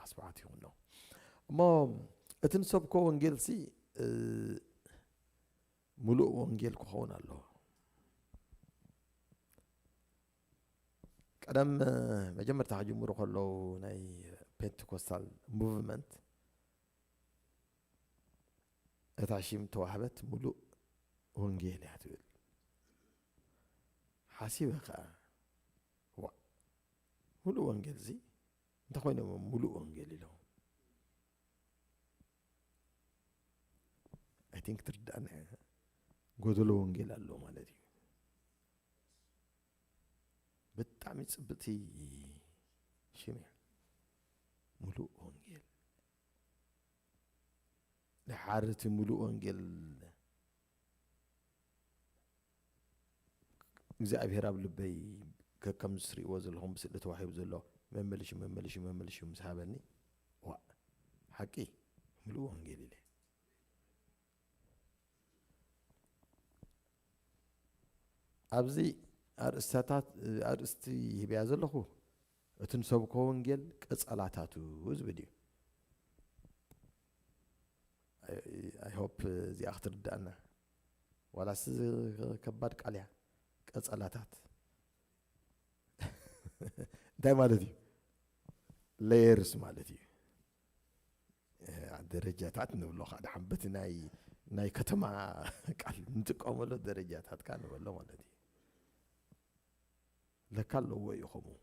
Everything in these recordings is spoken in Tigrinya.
ኣስብሓት ይኹኖ። እሞ እቲ ንሰብኮ ወንጌልሲ፣ እ፣ ምሉእ ወንጌል ክኸውን ኣለዎ። ቀደም፣ እ፣ መጀመርታ ክጅምሩ ከለዉ ናይ ፔንቴኮስታል ሙቭመንት፣ እታ ሽም ተዋህበት ምሉእ ወንጌል እያ ትብል። ሓሲበ ከኣ፣ "ዋእ፣ ምሉእ ወንጌል እዚ እንታይ ኮይኖም ምሉእ ወንጌል ኢሎም?" I think ትርዳእና እያ። ጎደሎ ወንጌል ኣሎ ማለት እዩ። ብጣዕሚ ጽብቕቲ ሽም እያ። ምሉእ ወንጌል። ድሓር እቲ ምሉእ ወንጌል እግዚኣብሔር ኣብ ልበይ ከከም ዝትሪእዎ ዘለኹም ብስእሊ ተዋሂቡ ዘሎ መመልሹ፣ መመልሹ፣ መመልሹ ምስ ሃበኒ፣ ዋእ፣ ሓቂ ምሉእ ወንጌል ኢለ። ኣብዚ ኣርእስታት-፣ ኣርእስቲ ሂብያ ዘለኹ፣ እቲ ንሰብኮ ወንጌል ቀጸላታቱ ዝብል እዩ። I hope እዚኣ ክትርዳእና። ዋላስ ከባድ ቃል እያ። ቀጸላታት እንታይ ማለት እዩ? ሌየርስ ማለት እዩ። እ፣ ደረጃታት ንብሎ ከዓ ደሓን በቲ ናይ፣ ናይ ከተማ ቃል ንጥቀመሉ ደረጃታት ከዓ ንበሎ ማለት እዩ። ለካ ኣለዎ እዩ ከምኡ።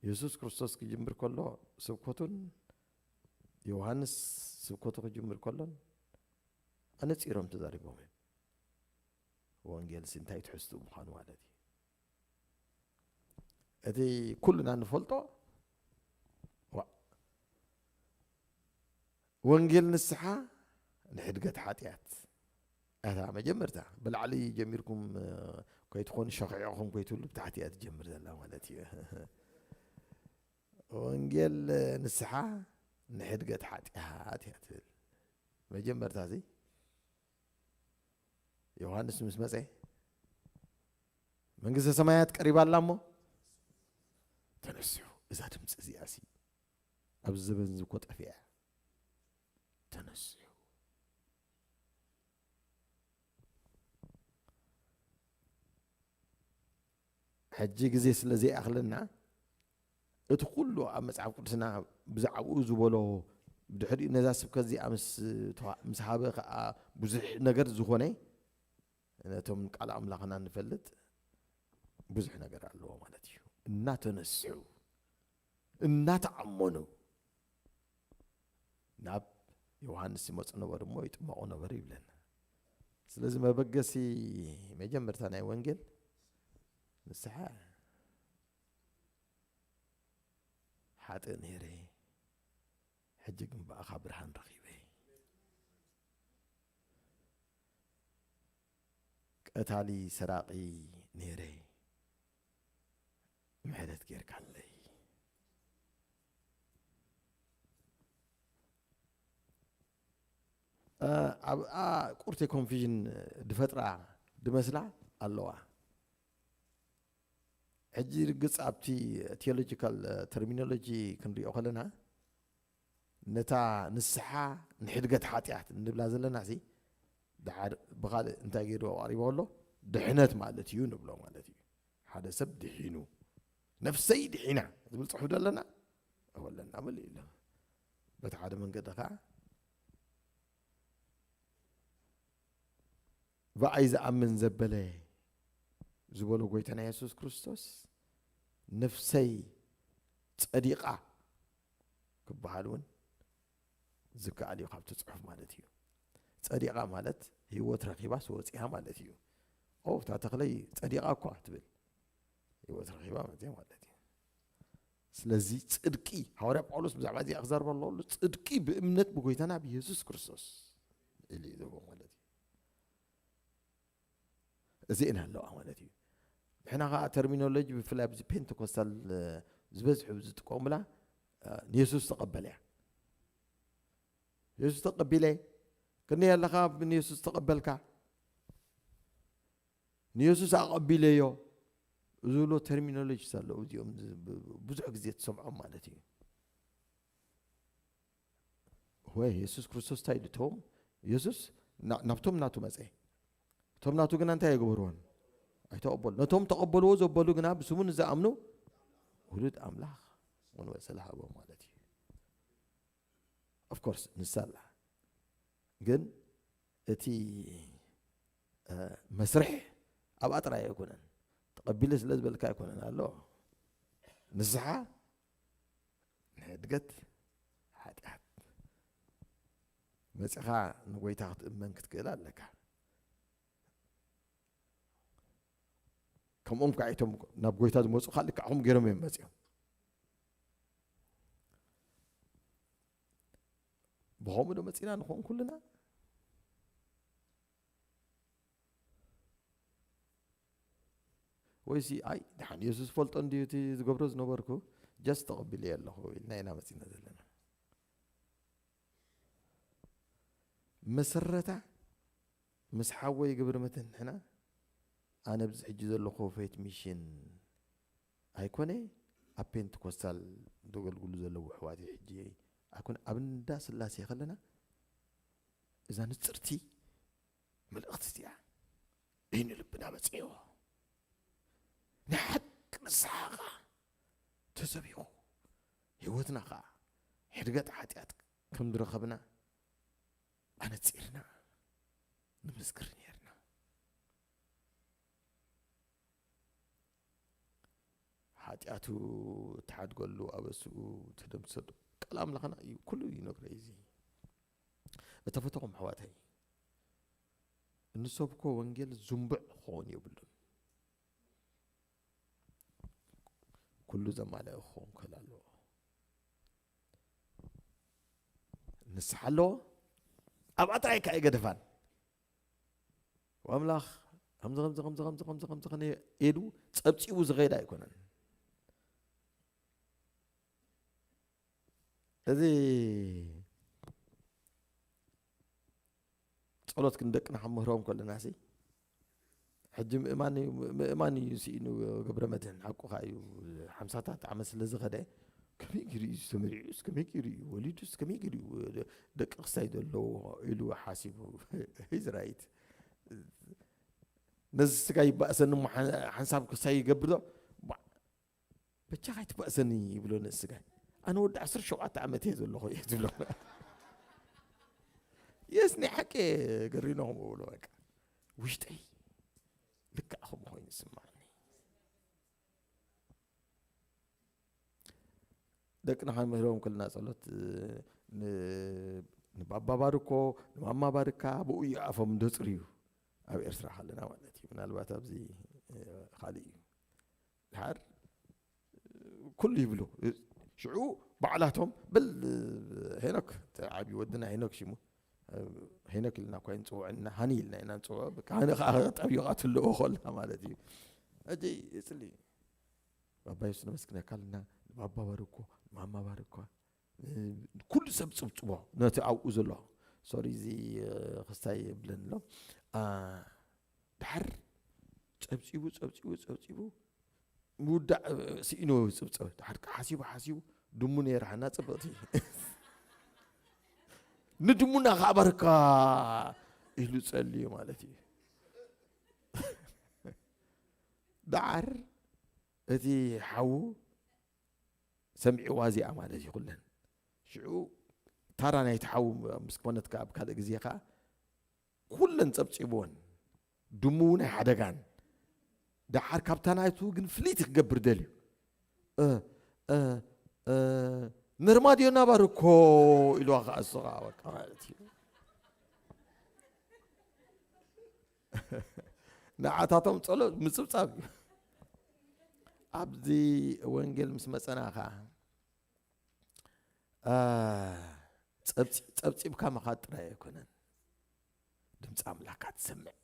የሱስ ክርስቶስ ክጅምር ከሎ ስብከቱን ዮሃንስ ስብከቱ ክጅምር ከሎን ኣነጺሮም ተዛሪቦም እዮም። ወንጌልሲ እንታይ ትሕዝትኡ ምዃኑ ማለት እዩ። እቲ ኩልና ንፈልጦ፣ ዋ-፣ ወንጌል ንስሓ ንሕድገት ሓጢኣት። እታ መጀመርታ ብላዕሊ ጀሚርኩም፣ እ፣ ከይትኾኑ ሸኺዕኹም ከይትብሉ ብታሕቲ እያ ትጀምር ዘላ ማለት እዩ። ወንጌል ንስሓ ንሕድገት ሓጢኣት እያ ትብል። መጀመርታ እዚ ዮሃንስ ምስ መጸ፣ "መንግስተ ሰማያት ቀሪባ ኣላ እሞ ተነስሑ፣ እዛ ድምፂ እዚኣ ሲ ኣብዚ ዘበን እዚ እኮ ጠፊኣ እያ። ተነስሑ።" ሕጂ ግዜ ስለ ዘይኣኽለና፣ እቲ ኩሉ ኣብ መጽሓፍ ቅዱስና ብዛዕባኡ ዝበሎ፣ ብድሕሪኡ ነዛ ስብከት እዚኣ ምስ ተዋ-፣ ምስ ሃበ ከኣ ብዙሕ ነገር ዝኾነ፣ ነቶም ቃል ኣምላኽና ንፈልጥ ብዙሕ ነገር ኣለዎ ማለት እዩ። እናተነስሑ፣ እናተኣመኑ ናብ ዮሃንስ ይመጹ ነበሩ እሞ ይጥመቑ ነበሩ ይብለና። ስለዚ መበገሲ መጀመርታ ናይ ወንጌል ንስሓ። ሓጥእ ነይረ፣ ሕጂ ግን ብኣኻ ብርሃን ረኺበ። ቀታሊ ሰራቒ ነይረ፣ ምሕረት ጌርካለይ። እ፣ ኣብኣ ቁርቴ ኮንፊዥን ድፈጥራ ድመስላ ኣለዋ። ሕጂ ርግጽ ኣብቲ ቴዎሎጂካል ተርሚኖሎጂ ክንሪኦ ከለና፣ ነታ ንስሓ ንሕድገት ሓጢኣት እንብላ ዘለና ሲ፣ ደሓር ብኻልእ እንታይ ገይሩ ኣቕሪቦ ኣሎ? ድሕነት ማለት እዩ ንብሎ ማለት እዩ። ሓደ ሰብ ድሒኑ፣ "ነፍሰይ ድሒና" ዝብል ጽሑፍ ዶ ኣለና? የብለና፣ መሊኡ ኣሎ። በቲ ሓደ መንገዲ ኸዓ፣ "ብኣይ ዝኣምን ዘበለ" ዝበሎ ጎይታና የሱስ ክርስቶስ፣ "ነፍሰይ ጸዲቓ" ክበሃል እውን ዝከኣል እዩ፣ ካብቲ ጽሑፍ ማለት እዩ። ጸዲቓ ማለት ህይወት ረኺባስ ወጺኣ ማለት እዩ። "ኦ፣ እታ ተኽለይ ጸዲቓ እኳ" ትብል፣ ህይወት ረኺባ መጽያ ማለት እዩ። ስለዚ ጽድቂ፣ ሃዋርያ ጳውሎስ ብዛዕባ እዚኣ ክዛረብ ኣለዎ፣ ጽድቂ ብእምነት ብጎይታና ብየሱስ ክርስቶስ ኢሉ እዩ ዝህቦ ማለት እዩ። እዚኤን ኣለዋ ማለት እዩ። ንሕና ኸዓ ተርሚኖሎጂ ብፍላይ ኣብዚ ፔንቴኮስታል፣ እ፣ ዝበዝሑ ዝጥቀሙላ፣ እ፣ ንየሱስ ተቐበለ እያ። የሱስ ተቐቢለ፣ ክንደይ ኣለኻ ንየሱስ ተቐበልካ? ንየሱስ ኣቐቢለዮ። ዝብሎ ተርሚኖሎጂስ ኣለዉ፣ እዚኦም ዝ-፣ ብ-፣ ብዙሕ ግዜ ትሰምዖም ማለት እዩ። ወይ የሱስ ክርስቶስ እንታይ ኢሉ? እቶም የሱስ ና-፣ ናብቶም ናቱ መጸ። እቶም ናቱ ግና እንታይ ኣይገበርዎን? ኣይተቐበሉ። ነቶም ተቐበልዎ ዘበሉ ግና ብስሙ ንዝኣምኑ ውሉድ ኣምላኽ እውን መሰል ሃቦም ማለት እዩ። ኦፍ ኮርስ ንሳ ኣላ። ግን እቲ፣ እ፣ መስርሕ ኣብኣ ጥራይ ኣይኮነን። ተቐቢለ ስለ ዝበልካ ኣይኮነን ኣሎ። ንስሓ ንሕድገት ሓጢኣት መጺኻ ንጎይታ ክትእመን ክትክእል ኣለካ። ከምኦም ከዓ እቶም ናብ ጎይታ ዝመጹ ከዓ ልክዕኹም ገይሮም እዮም መጺኦም። ብኸምኡ ዶ መጺና ንኾን ኩልና? ወይሲ ኣይ፣ ደሓን የሱስ ፈልጦ እንድዩ እቲ ዝገብሮ ዝነበርኩ፣ ጀስት ተቐቢለዮ ኣለኹ ኢልና ኢና መጺና ዘለና። መሰረታ ምስ ሓወይ ግብሪ መተንሕና፣ ኣነ ኣብዚ ሕጂ ዘለኹ ፌት ሚሽን ኣይኮነ፣ ኣብ ፔንትኮስታል ዘገልግሉ ዘለዉ ኣሕዋት ሕጂ ኣይኮነ፣ ኣብ እንዳ ስላሴ ከለና፣ እዛ ንጽርቲ መልእኽቲ እዚኣ በይኑ ልብና በጺሕዎ። ናይ ሓቂ ንስሓ ኸኣ ተሰቢኹ፣ ህይወትና ኸኣ ሕድገት ሓጢኣት ከም ዝረኸብና ኣነጺርና ንምስክር ነይርና። ሓጢኣቱ እትሓድገሉ፣ ኣበስኡ ትደምስሰሉ፣ ቃል ኣምላኽና እዩ፣ ኩሉ ይነግሮ እዩ። እዚ እተፈተኹም ኣሕዋተይ፣ እንሰብኮ ወንጌል ዝንቡዕ ክኸውን የብሉን። ኩሉ ዘማልአ ክኸውን ክኽእል ኣለዎ። ንስሓ ኣለዎ። ኣብኣ ጥራይ ከኣ ኣይገደፋን። ወኣምላኽ ከምዚ፣ ከምዚ፣ ከምዚ፣ ከምዚ፣ ከምዚ፣ ከምዚ ኸነ ኢሉ ጸብጺቡ ዝኸይድ ኣይኮነን። እዚ ጸሎት ክንደቅና ክንምህሮም ከለና ሲ፣ ሕጂ ምእማን እዩ፣ ምእማን እዩ ስኢኑ ገብረ መድህን፣ ሓቁኻ እዩ። ሓምሳታት ዓመት ስለ ዝኸደ፣ ከመይ ገይሩ እዩ ተመሪዑስ፣ ከመይ ገይሩ እዩ ወሊዱስ፣ ከመይ ገይሩ እዩ ደቂ ክስታይ ዘለዎ ኢሉ ሓሲቡ። He's right። ነዚ ስጋ ይባእሰኒ እሞ ሓን-፣ ሓንሳብ ክስታይ ይገብር ዶ? ባ-፣ በጃኻ ኣይትባእሰኒ ይብሎ ነዚ ስጋ። ኣነ ወዲ ዓሰርተ ሸውዓተ ዓመት እየ ዘለኹ እየ ዝብሎ። የስ፣ ናይ ሓቂ ገሪኖ ከምኡ ብሎ፣ በቃ። ውሽጠይ ልክዕ ከምኡ ኮይኑ ይስማዓኒ። ደቅና ክንምህሮም ከለና ጸሎት፣ ን-፣ ንባባ ባርኮ፣ ንማማ ባርካ፣ ብኡ እዩ ኣፎም ደጽርዩ። ኣብ ኤርትራ ከለና ማለት እዩ። ምናልባት ኣብዚ፣ እ፣ ካልእ እዩ። ድሓር ኩሉ ይብሉ። ሽዑ ባዕላቶም፣ በል ሄኖክ፣ እቲ ዓብዪ ወድና ሄኖክ ሽሙ፣ ሄኖክ ኢልና እኳ ንጽውዖ፣ እና ሃኒ ኢልና ኢና ንጽውዖ። በቃ ሃኒ ከኣ ጠቢቓ ትልዎ ከላ ማለት እዩ። ሕጂ ይጽሊ። ባባ የሱስ ነመስግነካ ኣለና፣ ንባባ ባርኮ፣ ንማማ ባርኮ፣ ኩሉ ሰብ ጽብጽቦ ነቲ ኣብኡ ዘሎ። ሶሪ፣ እዚ፣ እ፣ ክስታይ የብለን ኣሎ። ኣ፣ ድሓር ጸብጺቡ፣ ጸብጺቡ፣ ጸብጺቡ፣ ምውዳእ፣ እ፣ ስኢኖ ይጽብጸብ። ድሓር ከኣ ሓሲቡ፣ ሓሲቡ፣ ድሙ ነይራ ሓና ጽብቕቲ። ንድሙና ከኣ ባርካ ኢሉ ጸልዩ ማለት እዩ። ደዓር እቲ ሓዉ ሰሚዕዋ እዚኣ ማለት እዩ ኩለን። ሽዑ ታራ ናይቲ ሓዉ ምስ ኮነት ከኣ ኣብ ካልእ ግዜ ከኣ ኩለን ጸብጺብወን። ድሙ እውን ኣይሓደጋን። ደሓር ካብታ ናይቱ ግን ፍልይቲ ክገብር ደልዩ። እ፣ እ፣ እ፣ ነርማድዮ ናባር እኮ ኢልዋ ከኣ እሱ ከኣ በቃ ማለት እዩ። ንዓታቶም ጸሎት ምጽብጻብ እዩ። ኣብዚ ወንጌል ምስ መጸና ከኣ፣ አ፣ ጸብጺ-፣ ጸብጺብካ ምኻድ ጥራይ ኣይኮነን፣ ድምፂ ኣምላኽካ ትሰምዕ።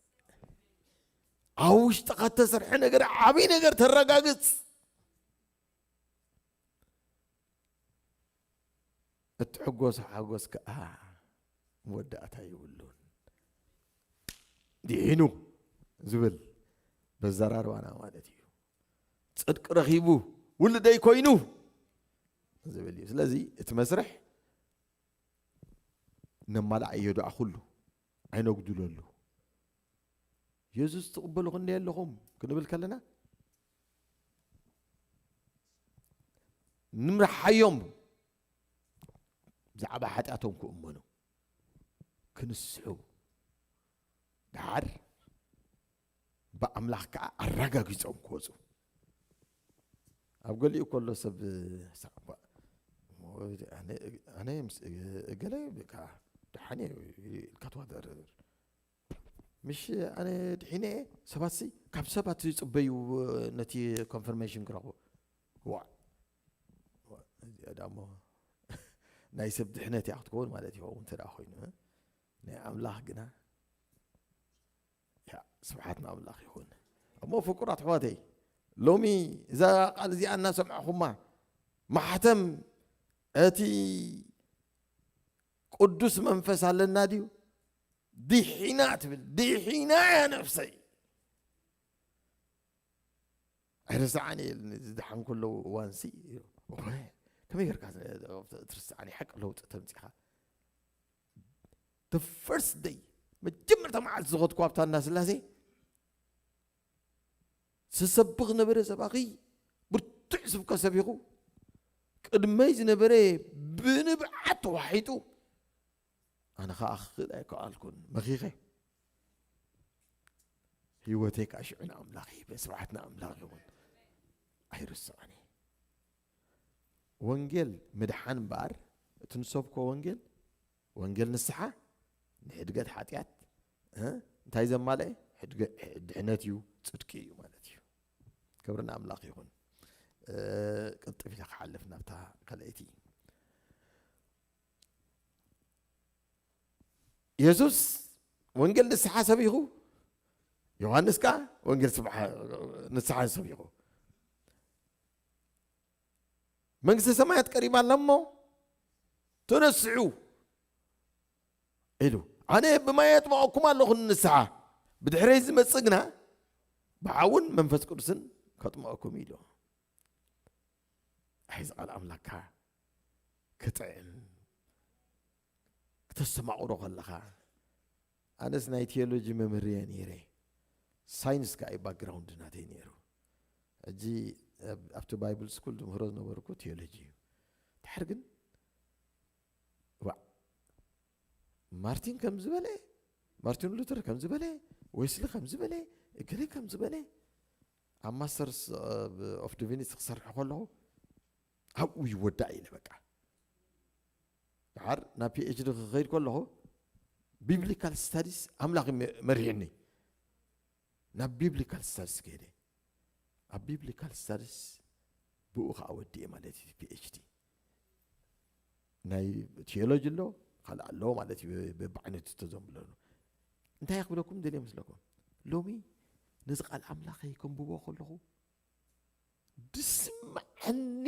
ኣብ ውሽጥኻ እተሰርሐ ነገር፣ ዓብዪ ነገር ተረጋግጽ። እትሕጎሶ ሓጎስ ከኣ መወዳእታ የብሉን። ድሒኑ ዝብል በዘራርባና ማለት እዩ። ጽድቂ ረኺቡ፣ ውሉደይ ኮይኑ ዝብል እዩ። ስለዚ እቲ መስርሕ ነማልኣዮ ደኣ ኩሉ፣ ኣይነጉድለሉ። የሱስ ትቕበሉ ክንደይ ኣለኹም ክንብል ከለና፣ ንምርሓዮም፣ ብዛዕባ ሓጢኣቶም ክእመኑ፣ ክንስሑ፣ ደሓር ብኣምላኽ ከኣ ኣረጋጊጾም ክወጹ። ኣብ ገሊኡ ከሎ ሰብ፣ ኣነ፣ ኣነ ምስ እገለ ብካ ደሓን እየ ኢልካ ትዋደር። ምሽ ኣነ ድሒነ እየ። ሰባትሲ ካብ ሰባት ዝጽበዩ ነቲ ኮንፈርሜሽን ክረኽቡ። ዋ፣ ዋ፣ እዚኣ ደኣ እሞ ናይ ሰብ ድሕነት እያ ክትከውን ማለት ይኸውን እንተ ደኣ ኮይኑ። ናይ ኣምላኽ ግና፣ ያ፣ ስብሓት ንኣምላኽ ይኹን። እሞ ፍቁራት ኣሕዋተይ፣ ሎሚ እዛ ቃል እዚኣ እናሰማዕኹማ፣ ማሕተም እቲ ቅዱስ መንፈስ ኣለና ድዩ? ድሒና ትብል፣ ድሒና እያ ነፍሰይ። ኣይርስዓን እየ ዝደሓን ከለዉ እዋንሲ፣ እወ፣ ከመይ ጌርካ ትርስዓኒ? ሓቂ ለውጢ ተምጺኻ። The first day፣ መጀመርታ መዓልቲ ዝኸድኩ ኣብታ እንዳ ስላሴ፣ ዝሰብኽ ነበረ ሰባኺ፣ ብርቱዕ ስብከት ሰቢኹ፣ ቅድመይ ዝነበረ ብንብዓት ተዋሒጡ፣ ኣነ ኸኣ ክኽእል ኣይከኣልኩን፣ መኺኸ። ህይወተይ ከኣ ሽዑ ንኣምላኽ ሂበ። ስብሓት ንኣምላኽ ይኹን። ኣይርስዖን እየ። ወንጌል ምድሓን እምበኣር፣ እቲ ንሰብኮ ወንጌል፣ ወንጌል ንስሓ፣ ንሕድገት ሓጢኣት፣ እ፣ እንታይ ዘማልአ? ሕድገ-፣ ድሕነት እዩ፣ ጽድቂ እዩ ማለት እዩ። ክብሪ ንኣምላኽ ይኹን። እ፣ ቅልጥፍ ኢለ ክሓልፍ ናብታ ካልኣይቲ። የሱስ ወንጌል ንስሓ ሰቢኹ፣ ዮሃንስ ከኣ ወንጌል ስብሓ-፣ ንስሓ ሰቢኹ። መንግስቲ ሰማያት ቀሪባ ኣላ እሞ ተነስሑ ኢሉ። ኣነ ብማይ ኣጥምቐኩም ኣለኹ ንንስሓ፣ ብድሕረይ ዝመጽእ ግና ብሓውን መንፈስ ቅዱስን ከጥምቐኩም ኢሉ። ኣይ፣ እዚ ቃል ኣምላኽካ ክጥዕም፣ ክተስተማቕሮ ከለኻ፣ ኣነስ ናይ ቲዮሎጂ መምህር እየ ነይረ። ሳይንስ ከኣ እዩ ባክግራውንድ ናተይ ነይሩ። ሕጂ ኣብ-፣ ኣብቲ ባይብል ስኩል ዝምህሮ ዝነበርኩ ቲዮሎጂ እዩ። ድሓር ግን፣ ዋዕ፣ ማርቲን ከም ዝበለ፣ ማርቲን ሉተር ከም ዝበለ፣ ዌስሊ ከም ዝበለ፣ እገሌ ከም ዝበለ፣ ኣብ ማስተርስ ኦፍ ዲቪኒቲ ክሰርሕ ከለኹ፣ ኣብኡ ይወዳእ ኢለ በቃ። ድሓር ናብ ፒ ኤች ዲ ክኸይድ ከለኹ፣ ቢብሊካል ስታዲስ ኣምላኽ እዩ መ-፣ መሪሕኒ። ናብ ቢብሊካል ስታዲስ ከይደ። ኣብ ቢብሊካል ስታዲስ ብኡ ኸዓ ወዲኤ ማለት እዩ፣ ፒ ኤች ዲ። ናይ ቲዮሎጂ ኣሎ፣ ካልእ ኣሎ ማለት እዩ፣ ብ-፣ ብዓይነቱ ተዘንብለሉ። እንታይ ክብለኩም ደልየ መስለኩም? ሎሚ ነዚ ቃል ኣምላኸይ ከንብቦ ከለኹ፣ ድስምዓኒ፣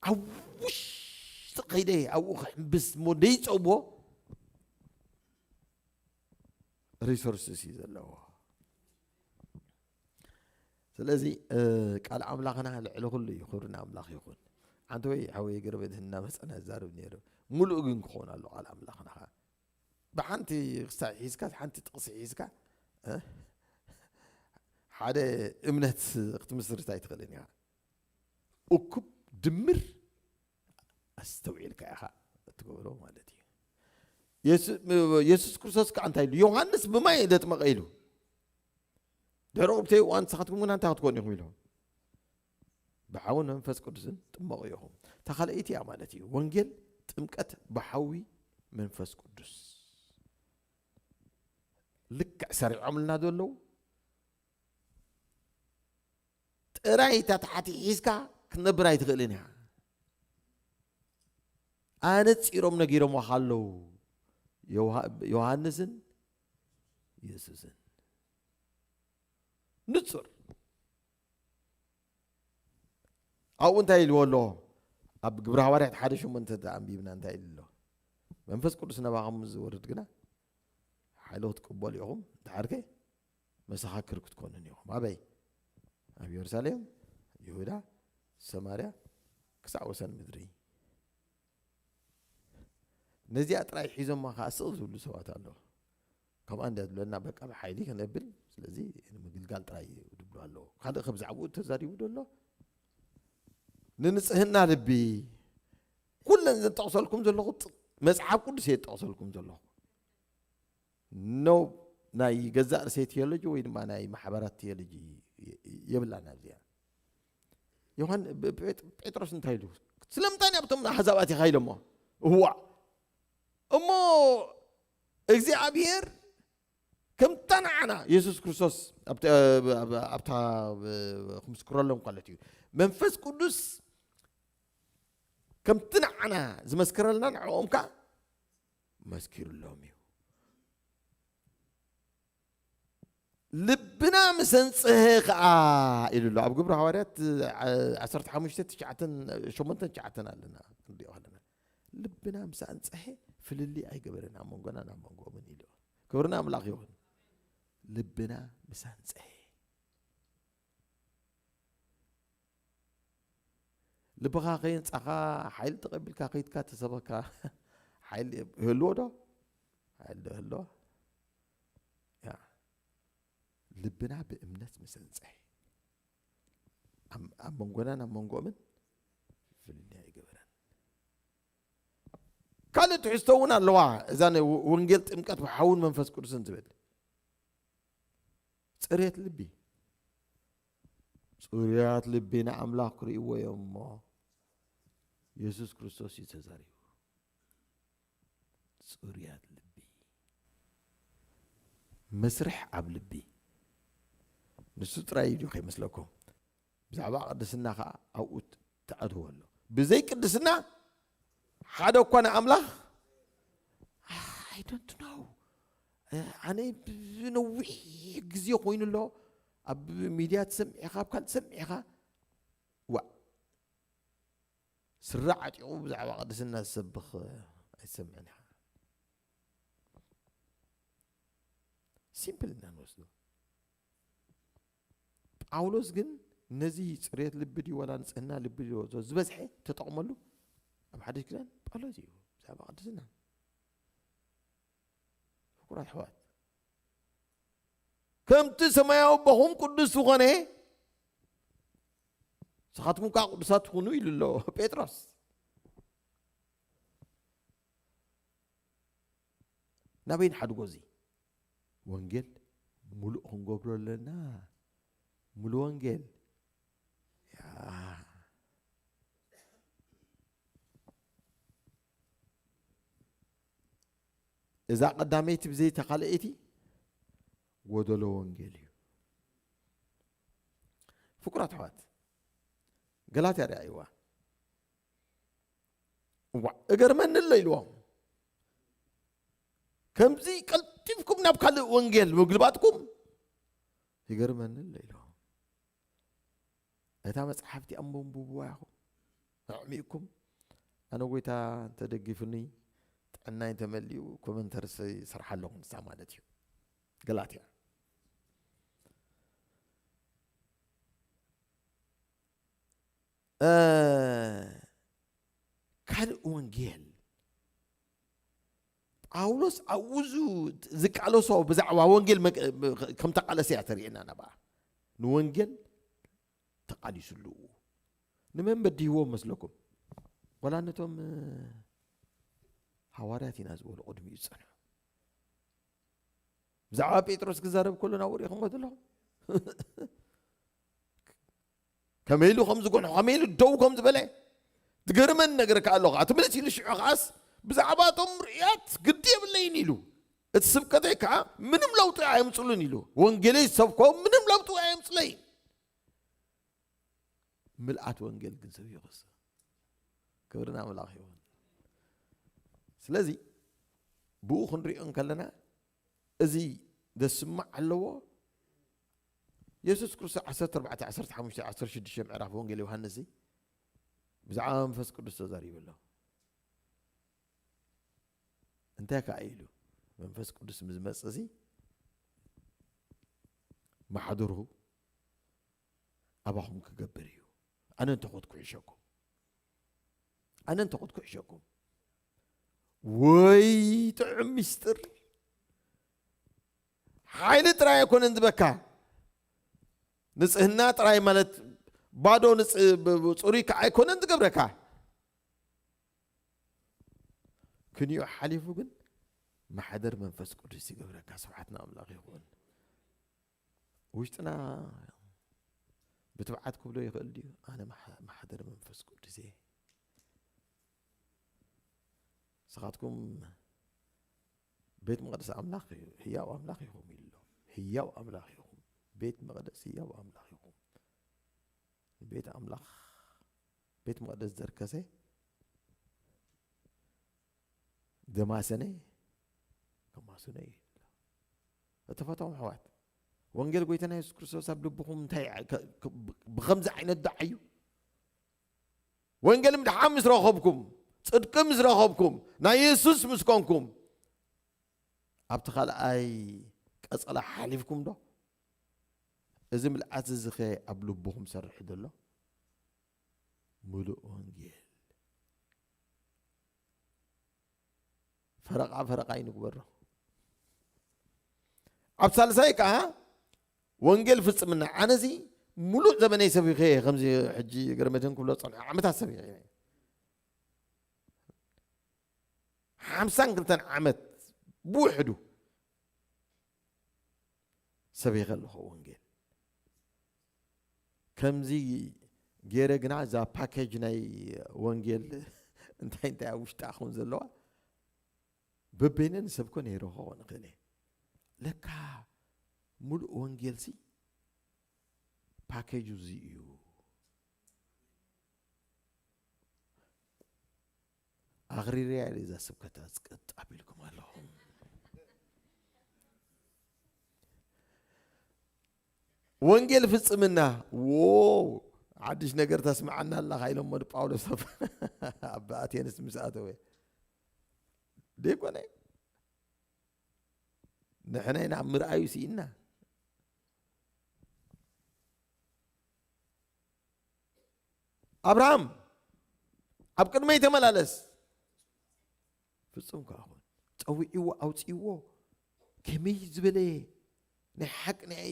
ኣብ ውሽጢ ከይደ ኣብኡ ክሕምብስ እሞ ደይጸውቦ ሪሶርስስ እዩ ዘለዎ። ስለዚ፣ እ፣ ቃል ኣምላኽና ልዕሊ ኩሉ እዩ። ክብሪ ንኣምላኽ ይኹን። ሓንቲ ወይ ሓወይ ገርበድ እናመጸና ይዛረብ ነይሩ። ሙሉእ ግን ክኸውን ኣሎ ቃል ኣምላኽና ኸኣ። ብሓንቲ ክሳብ ሒዝካ፣ ሓንቲ ጥቕሲ ሒዝካ፣ እ፣ ሓደ እምነት ክትምስርት ኣይትኽእልን ኢኻ። እኩብ ድምር ኣስተውዒልካ ኢኻ እትገብሮ ማለት እዩ። የሱ-፣ የሱስ ክርስቶስ ከኣ እንታይ ኢሉ? ዮሃንስ ብማይ ደጥመቐ ኢሉ። ድሕሪ ቁብተይ እዋን ንስኻትኩም ግና እንታይ ክትኮኑ ኢኹም ኢሉ? ብሓውን መንፈስ ቅዱስን ጥመቑ ኢኹም። እታ ካልኣይቲ እያ ማለት እዩ። ወንጌል ጥምቀት ብሓዊ መንፈስ ቅዱስ። ልክዕ ሰሪዖምልና ዘለዉ ጥራይ እታ ታሕቲ ሒዝካ ክትነብር ኣይትኽእልን ኢኻ። ኣነጺሮም ነጊሮምኻ ኣለዉ። ዮሃ-፣ ዮሃንስን የሱስን። ንጹር። ኣብኡ እንታይ ኢልዎ ኣሎ? ኣብ ግብሪ ሃዋርያት ሓደ ሸሞንተ እንተ ኣንቢብና እንታይ ኢሉ ኣሎ? መንፈስ ቅዱስ ናባኹም ምስ ዝወርድ ግና ሓይሊ ክትቅበሉ ኢኹም፣ ድሓርከ መሰኻክር ክትኮኑን ኢኹም። ኣበይ? ኣብ ኢየሩሳሌም፣ ይሁዳ፣ ሰማርያ፣ ክሳዕ ወሰን ምድሪ። ነዚኣ ጥራይ ሒዞማ ከኣ ስቕ ዝብሉ ሰባት ኣለዉ። ከምኣ እንድያ ዝብለና፣ በቃ ብሓይሊ ክነብል፣ ስለዚ ንምግልጋል ጥራይ እዩ ዝብሉ ኣለዉ። ካልእ ከ ብዛዕባኡ ተዛሪቡ ዶ ኣሎ? ንንጽህና ልቢ፣ ኩለን ዘጠቕሰልኩም ዘለኹ ጥ-፣ መጽሓፍ ቅዱስ እየ ዝጠቕሰልኩም ዘለኹ። ኖ ናይ ገዛእ ርእሰይ ቴዎሎጂ ወይ ድማ ናይ ማሕበራት ቴዎሎጂ የ-፣ የብላን ኣብዚኣ። ዮሃን-፣ ብ-፣ ጴጥ-፣ ጴጥሮስ እንታይ ኢሉ? ስለምንታይ ኣብቶም ኣሕዛብ ኣቲኻ ኢሎሞ? እዋእ! እሞ እግዚኣብሔር ከምታ ንዓና የሱስ ክርስቶስ ኣብቲ፣ ኣብ-፣ ኣብታ፣ ብ-፣ ክምስክረሎም ማለት እዩ። መንፈስ ቅዱስ ከምቲ ንዓና ዝመስክረልና ንዕኦም ከኣ መስኪሩሎም እዩ። ልብና ምስ ኣንጽሀ ከኣ ኢሉ ኣሎ። ኣብ ግብሪ ሃዋርያት ዓ-፣ ዓሰርተ ሓሙሽተ ትሽዓተን ሸሞንተን ትሽዓተን ኣለና ክንሪኦ ከለና። ልብና ምስ ኣንጽሀ ፍልልይ ኣይገበረን ኣብ መንጎና ናብ መንጎምን ኢሉ። ክብሪ ንኣምላኽ ይኹን። ልብና ምስ ኣንጽሀ። ልብኻ ከየንጻኻ ሓይሊ ተቐቢልካ ከይድካ ተሰበካ ሓይሊ ይህልዎ ዶ? ሓይሊ ዶ ይህልዎ? ያ። ልብና ብእምነት ምስ ኣንጽሀ። ኣብ፣ ኣብ መንጎናን ኣብ መንጎኦምን ፍልልይ ኣይገበረን። ካልእ ትሕዝቶ እውን ኣለዋ። እዛ ናይ ወ-፣ ወንጌል ጥምቀት ብሓውን መንፈስ ቅዱስን ዝብል። ጽሬት ልቢ። ጽሩያት ልቢ ንኣምላኽ ክርእይዎ እዮም እሞ የሱስ ክርስቶስ እዩ ተዛሪቡ። ጽሩያት ልቢ። መስርሕ ኣብ ልቢ። ንሱ ጥራይ እዩ ድዩ ከይመስለኩም? ብዛዕባ ቅድስና ኸዓ ኣብኡ ት-፣ ትኣትዎ ኣሎ። ብዘይ ቅድስና ሓደ እኳ ንኣምላኽ፣ I don't know። ኣነ ብነዊሕ ግዜ ኮይኑ ኣሎ፣ ኣብ ሚድያ ትሰምዕ ኢኻ፣ ኣብ ካልእ ትሰምዕ ኢኻ። ዋእ። ስረ ዓጢቑ ብዛዕባ ቅድስና ዝሰብኽ ኣይትሰምዕን ኢኻ። ሲምፕል ኢና ንወስዶ። ጳውሎስ ግን ነዚ ጽሬት ልቢ ድዩ ዋላ ንጽህና ልቢ ድዩ ዝበዝሐ ተጠቕመሉ? ኣብ ሓድሽ ኪዳን ጳውሎስ እዩ ብዛዕባ ቅድስና። ፍቁራት ኣሕዋት፣ ከምቲ ሰማያዊ ኣቦኹም ቅዱስ ዝኾነ ንስኻትኩም ከኣ ቅዱሳት ትኹኑ ኢሉ ኣሎ ጴጥሮስ። ናበይ ንሓድጎ እዚ? ወንጌል ሙሉእ ክንገብሮ ኣለና። ሙሉ ወንጌል። ያ። እዛ ቀዳመይቲ ብዘይታ ካልኣይቲ ጎደሎ ወንጌል እዩ። ፍቁራት ኣሕዋት፣ ገላትያ ርኣይዋ። እዋ፣ እገርመኒ ኣሎ ኢልዎም። ከምዚ ቀልጢፍኩም ናብ ካልእ ወንጌል ምግልባጥኩም ይገርመኒ ኣሎ ኢልዎም። እታ መጽሓፍቲ ኣንብብዋ ኢኹም፣ ኣዕሚቕኩም። ኣነ ጎይታ እንተደጊፉኒ፣ ጥዕናይ እንተመሊኡ፣ ኮመንተርስ ይሰርሓ ኣለኹ ንሳ ማለት እዩ። ገላትያ። እ፣ ካልእ ወንጌል። ጳውሎስ ኣብኡ ዙ-፣ ዝቃለሶ ብዛዕባ ወንጌል መ-፣ ከም ተቃለሰ እያ ተርእየና ናብኣ። ንወንጌል ተቃሊሱሉ። ንመን በዲህዎ መስለኩም? ዋላ ነቶም፣ እ፣ ሃዋርያት ኢና ዝበሉ ቅድሚኡ ዝጸንሑ። ብዛዕባ ጴጥሮስ ክዛረብ ከሎ ናብኡ ርኢኹምዎ ዘለኹም? ከመይ ኢሉ ከም ዝጎንሖ፣ ከመይ ኢሉ ደው ከም ዝበለ ዝገርመኒ ነገር ከኣ ኣሎ። ከኣ ትምልስ ኢሉ ሽዑ ከኣስ ብዛዕባ እቶም ርኡያት ግዲ የብለይን ኢሉ። እቲ ስብከተይ ከኣ ምንም ለውጢ ኣየምጽሉን ኢሉ። ወንጌለይ ዝሰብኮ ምንም ለውጢ ኣየምጽለይን። ምልኣት ወንጌል ግን ሰብ ይኸስር። ክብሪ ንኣምላኽ ይኹን። ስለዚ ብኡ ክንሪኦ እንከለና እዚ ዘስምዕ ኣለዎ። የሱስ ክርስቶስ ዓሰርተ ኣርባዕተ፣ ዓሰርተ ሓሙሽተ፣ ዓሰርተ ሽዱሽተ ምዕራፍ ወንጌል ዮሃንስ እዚ ብዛዕባ መንፈስ ቅዱስ ተዛሪቡ ኣሎ። እንታይ ከኣ ኢሉ? መንፈስ ቅዱስ ምስ መጸ እዚ ማሕደርሁ ኣባኹም ክገብር እዩ። ኣነ እንተኾትኩ ይሕሸኩም። ኣነ እንተኾትኩ ይሕሸኩም። ወይ ጥዑም ምስጢር። ሓይሊ ጥራይ ኣይኮነን ዝበካ። ንጽህና ጥራይ ማለት ባዶ ንጽ-፣ ብ-፣ ብ-፣ ጽሩይ ከኣ ኣይኮነን ዝገብረካ። ክንዩ ሓሊፉ ግን ማሕደር መንፈስ ቅዱስ ይገብረካ። ስብሓት ንኣምላኽ ይኹን። ውሽጥና ብትብዓት ክብሎ ይኽእል ድዩ? ኣነ ማሕ-፣ ማሕደር መንፈስ ቅዱስ እየ። ንስኻትኩም ቤት መቕደስ ኣምላኽ እዩ፣ ህያው ኣምላኽ ኢኹም ኢሉ ኣሎ። ህያው ኣምላኽ ኢኹም። ቤት መቕደስ ህያው ኣምላኽ ኢኹም። ቤት ኣምላኽ፣ ቤት መቕደስ ዘርከሰ ዘማሰነ ከማስኖ እዩ። እተፈተዎም ኣሕዋት፣ ወንጌል ጎይታና የሱስ ክርስቶስ ኣብ ልብኹም እንታይ ዓ-፣ ከ-፣ ከ-፣ ብ-፣ ብኸምዚ ዓይነት ዶ ዓዩ? ወንጌል ምድሓን ምስ ረኸብኩም፣ ጽድቂ ምስ ረኸብኩም፣ ናይ የሱስ ምስ ኮንኩም፣ ኣብቲ ካልኣይ ቀጸላ ሓሊፍኩም ዶ? እዚ ምልኣት እዚ ኸ ኣብ ልብኹም ሰርሑ ዘሎ? ምሉእ ወንጌል። ፈረቓ ፈረቓ ይንግበሮ። ኣብ ሳልሳይ ከኣ ወንጌል ፍጽምና። ኣነዚ ምሉእ ዘመነይ ሰቢኸ እየ፣ ከምዚ ሕጂ እግረ መድህን ክብሎ ዝጸንሐ ዓመታት ሰቢኸ እየ። ሓምሳን ክልተን ዓመት ብውሕዱ ሰቢኸ ኣለኹ ወንጌል። ከምዚ ገይረ ግና እዛ ፓኬጅ ናይ ወንጌል እንታይ እንታይ ኣብ ውሽጣ ክኸውን ዘለዋ በበይነ ንሰብኮ ነይረ ክኸውን እኽእል እየ። ለካ ምሉእ ወንጌልሲ ፓኬጁ እዚ እዩ። ኣኽሪረያ ኢለ እዛ ስብከት ኣጽቅጥ ኣቢልኩም ኣለኹም። ወንጌል ፍጽምና፣ ዎ፣ ሓድሽ ነገር ተስምዓና ኣለኻ ኢሎሞ ንጳውሎስ ኣብ፣ ኣብ ኣቴንስ ምስ ኣተወ። ደይኮነ? ንሕና ኢና ኣብ ምርኣዩ ስኢና። ኣብርሃም ኣብ ቅድመይ ተመላለስ። ፍጹም ከኣ ኹን። ጸዊዕዎ፣ ኣውጺእዎ። ከመይ ዝበለ ናይ ሓቂ ናይ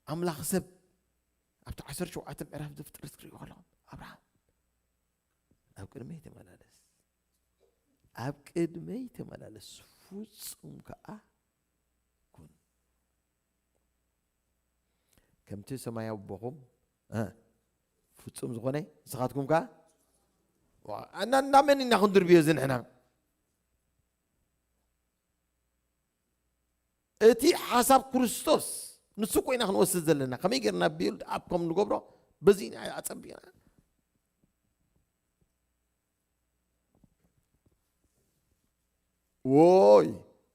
ኣምላኽ ሰብ ኣብቲ ዓሰርተ ሸውዓተ ምዕራፍ ዘፍጥረት ክትሪእዎ ከለኹም፣ ኣብርሃም ኣብ ቅድመይ ተመላለስ። ኣብ ቅድመይ ተመላለስ፣ ፍጹም ከኣ ኩን። ከምቲ ሰማያዊ ኣቦኹም፣ እ፣ ፍጹም ዝኾነ ንስኻትኩም ከኣ፣ ዋ፣ እና፣ እና መን ኢና ክንድርብዮ እዚ ንሕና? እቲ ሓሳብ ክርስቶስ ንሱ እኮ ኢና ክንወስድ ዘለና። ከመይ ጌርና ቢልድ ኣፕ ከም ንገብሮ በዚ ኢና ኣጸቢቕና። ዎይ፣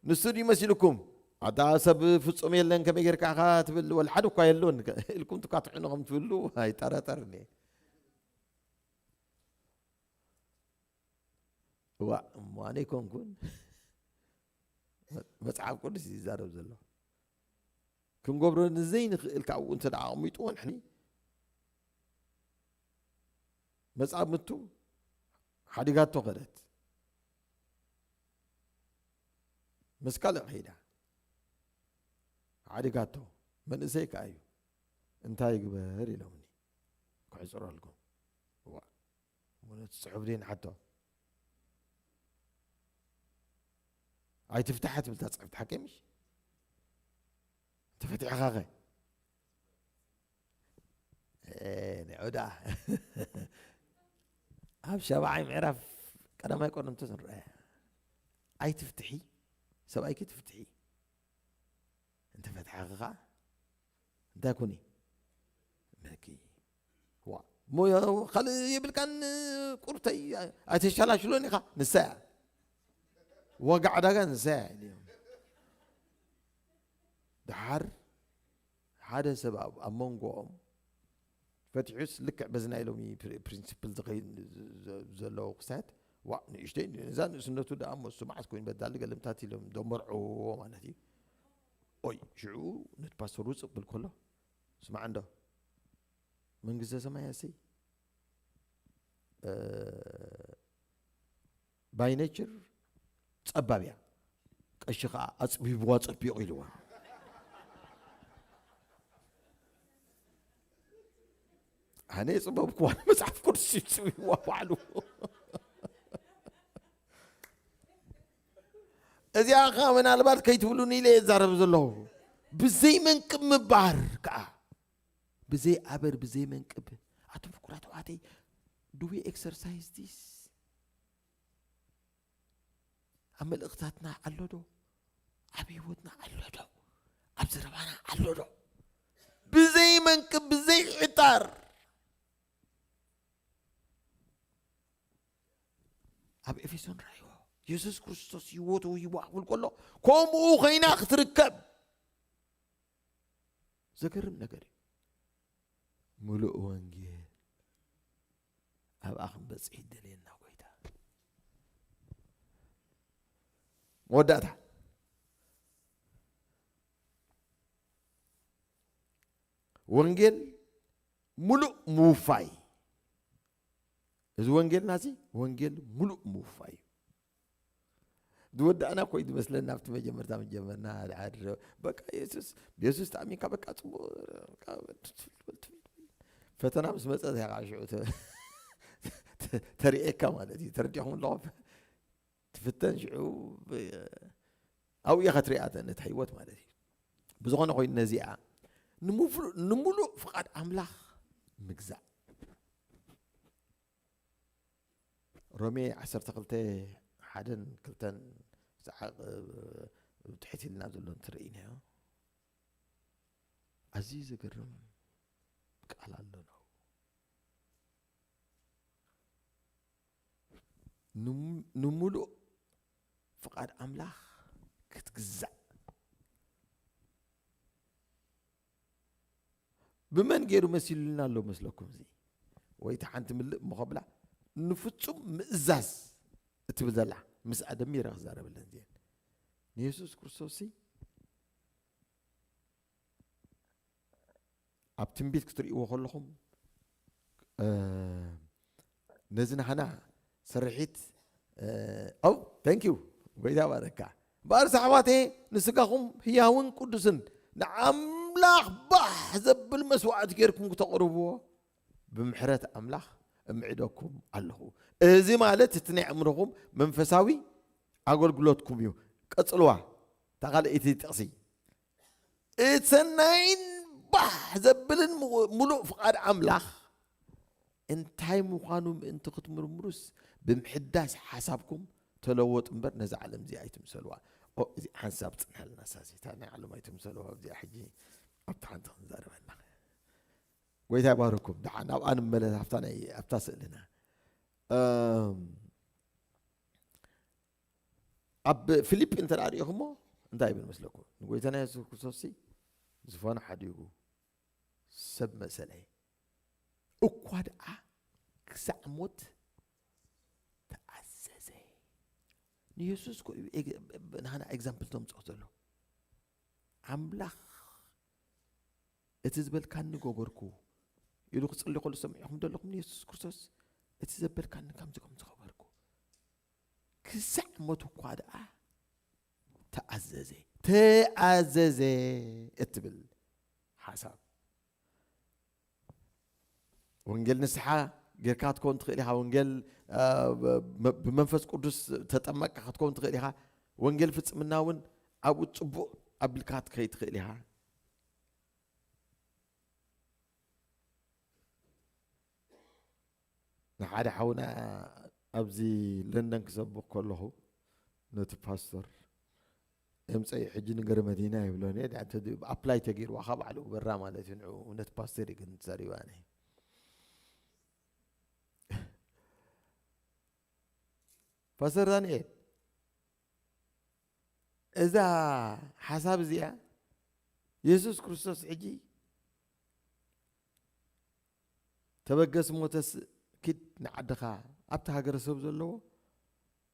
ንሱ ድዩ መሲልኩም? ኣታ ሰብ ፍጹም የለን፣ ከመይ ጌርካ ኢኻ ትብል? ወላ ሓደ እኳ የሎን ኢልኩም ትካትዑ ንኹም ትብሉ ኣይጠራጠርን እየ። እዋእ፣ እሞ ኣነ ኣይኮንኩን። መጽሓፍ ቅዱስ እዩ ዝዛረብ ዘሎ። ክንገብሮ ንዘይንኽእል ካብኡ እንተ ደኣ ኣቕሚጥዎ ንሕኒ መጻምድቱ ሓዲጋቶ ከደት። ምስ ካልእ ከይዳ ሓዲጋቶ። መንእሰይ ከኣ እዩ። እንታይ ይግበር ኢሎምኒ ክሕጽረልኩም። እዋ፣ እሞ ነቲ ጽሑፍ ደይ ንሓቶ? ኣይትፍትሓ ትብል እታ ጽሕፍቲ ሓቀይ ምሽ? እንተፈቲሕኻ ኸ? ኤ፣ ንዑ ደኣ። ኣብ ሻብዓይ ምዕራፍ ቀዳማይ ቆሮንቶስ ንርአ። ኣይትፍትሒ፣ ሰብኣይኪ ትፍትሒ። እንተፈትሓኺ ኸኣ እንታይ ኩኒ? መኪ። ዋ፣ እሞ ካልእ የብልካን ቁርተይ፣ ኣይተሻላሽሎን ኢኻ። ንሳ እያ። ዋጋ ዕዳጋ ንሳ እያ ኢልዮም። ደሓር ሓደ ሰብ ኣብ፣ ኣብ መንጎኦም ፈቲሑስ ልክዕ በዚ ናይ ሎሚ ፕሪ-፣ ፕሪንሲፕል ዝኸይድ ዘ-፣ ዘ-፣ ዘለዎ ክስታት፣ ዋ፣ ንእሽተይ እዛ ንእስነቱ ደኣ እሞ እሱ መዓስ ኮይኑ በዳሊ ገልምታት ኢሎም ደመርዕዎ ማለት እዩ። ኦይ፣ ሽዑ ነቲ ፓስተር ውፅእ ክብል ከሎ፣ ስማዕ እንዶ፣ መንግስተ ሰማይ ኣሰይ ባይ ኔቸር ጸባብ እያ። ቀሺ ከዓ ኣጽቢብዋ ጸቢቑ ኢልዋ። ኣነ የጽበብክዋ፣ መጽሓፍ ቅዱስ እዩ ጽቢብዋ ባዕሉ። እዚኣ ከዓ ምናልባት ከይትብሉኒ ኢለ እየ ዝዛረብ ዘለኹ። ብዘይ መንቅብ ምባር ከዓ፣ ብዘይ ኣበር፣ ብዘይ መንቅብ። ኣቱም ፍቁራት ኣሕዋተይ፣ do we exercise this? ኣብ መልእኽታትና ኣሎ ዶ? ኣብ ህይወትና ኣሎ ዶ? ኣብ ዘረባና ኣሎ ዶ? ብዘይ መንቅብ፣ ብዘይ ዕጣር። ኣብ ኤፌሶን ራእይዎ፣ የሱስ ክርስቶስ ህይወቱ ሂቡ ክብል ከሎ፣ ከምኡ ኮይና ክትርከብ። ዘገርም ነገር እዩ። ምሉእ ወንጌል ኣብኣ ክንበጽሕ ይደልየና ጎይታ። መወዳእታ፣ ወንጌል ምሉእ ምውፋይ። እዚ ወንጌልና እዚ ወንጌል ምሉእ ምውፋይ እዩ። ዝወዳእና እኮ እዩ ዝመስለና። ኣብቲ መጀመርታ መጀመርና ድሓር በቃ የሱስ፣ ብየሱስ ተኣሚንካ በቃ ጽቡቕ፣ በቃ ፈተና ምስ መጸ እያ ከዓ ሽዑ ተ-፣ ተ-፣ ተርእየካ ማለት እዩ። ተረዲኹም ኣለኹም? ትፍተን ሽዑ ብ-፣ ኣብኡ ኢኻ ትሪኣ ነታ ህይወት ማለት እዩ። ብዝኾነ ኮይኑ ነዚኣ ንምፍሉ-፣ ንምሉእ ፍቓድ ኣምላኽ ምግዛእ። ሮሜ ዓሰርተ ክልተ ሓደን ክልተን ዝዓ-፣ ትሕት ኢልና ዘሎ እንትርኢናዮ፣ ኣዝዩ ዘገርም ቃል ኣሎ ነው። ንም-፣ ንምሉእ ፍቓድ ኣምላኽ ክትግዛእ። ብመን ገይሩ መሲሉልና ኣሎ መስለኩም? እዚ ወይ እቲ ሓንቲ ምልእ እሞ ከብላ ንፍጹም ምእዛዝ እትብል ዘላ ምስኣ ደሚረ ክዛረበለን እዚአን። ንየሱስ ክርስቶስ ሲ ኣብ ትንቢት ክትርእይዎ ከለኹም፣ እ፣ ነዚ ናህና ስርሒት፣ እ፣ ኦ፣ thank you፣ ጎይታ ባረካ። እምበኣር ኣሕዋተየ፣ ንስጋኹም ህያውን ቅዱስን ንኣምላኽ ባህ ዘብል መስዋዕቲ ጌርኩም ክተቕርብዎ ብምሕረት ኣምላኽ እምዕደኩም ኣለኹ። እዚ ማለት እቲ ናይ ኣእምሮኹም መንፈሳዊ ኣገልግሎትኩም እዩ። ቀጽልዋ፣ እታ ካልኣይቲ ጥቕሲ። እቲ ሰናይን ባህ ዘብልን ምው-፣ ምሉእ ፍቓድ ኣምላኽ እንታይ ምዃኑ ምእንቲ ክትምርምሩስ፣ ብምሕዳስ ሓሳብኩም ተለወጡ እምበር፣ ነዛ ዓለም እዚኣ ኣይትምሰልዋ። ኦ፣ እዚ ሓንሳብ ጽንሐልና፣ ሳሲታ ናይ ዓለም ኣይትምሰልዋ። ኣብዚኣ ሕጂ ኣብቲ ሓንቲ ክንዛረበና። ጎይታ ይባርኩም። ደሓን ናብኣ ንመለስ፣ ኣብታ ናይ፣ ኣብታ ስእልና። እም፣ ኣብ ፊልጲ እንተ ደኣ ርኢኹሞ እንታይ ይብል መስለኩም? ንጎይታና የሱስ ክርስቶስ ሲ ዝፋኑ ሓዲጉ ሰብ መሰለ። እኳ ደኣ ክሳዕ ሞት ተኣዘዘ። ንየሱስ እኮ እዩ ኤግ-፣ ንሃና ኤግዛምፕል ተምጽኦ ዘሎ። ኣምላኽ እቲ ዝበልካኒ ገበርኩ ኢሉ ክጽሊ ከሎ ሰሚዕኹም ዘለኹም ንየሱስ ክርስቶስ፣ እቲ ዘበልካኒ ከምዚ ከምዚ ገበርኩ። ክሳዕ ሞት እኳ ደኣ ተኣዘዘ። ተኣዘዘ እትብል ሓሳብ። ወንጌል ንስሓ ጌርካ ክትከውን ትኽእል ኢኻ። ወንጌል፣ እ፣ ብ-፣ ብመንፈስ ቅዱስ ተጠመቅካ ክትከውን ትኽእል ኢኻ። ወንጌል ፍጽምና እውን ኣብኡ ጽቡቕ ኣቢልካ ክትከይድ ትኽእል ኢኻ። ንሓደ ሓውና ኣብዚ ለንደን ክሰብኽ ከለኹ ነቲ ፓስተር፣ "ኤምፀይ ሕጂ ንገረ መዲና" ይብሎ። እኔ ዳ-፣ ተዲ-፣ ኣፕላይ ተገይርዋ ካብ ባዕሉ ግበራ ማለት እዩ። ንዑ ነቲ ፓስተር እዩ ግን ተዛሪባ ነይ። ፓስተር ዳንኤል፣ እዛ ሓሳብ እዚኣ የሱስ ክርስቶስ ሕጂ "ተበገስ ሞተስ ኪድ ንዓድኻ፣ ኣብቲ ሃገረ ሰብ ዘለዎ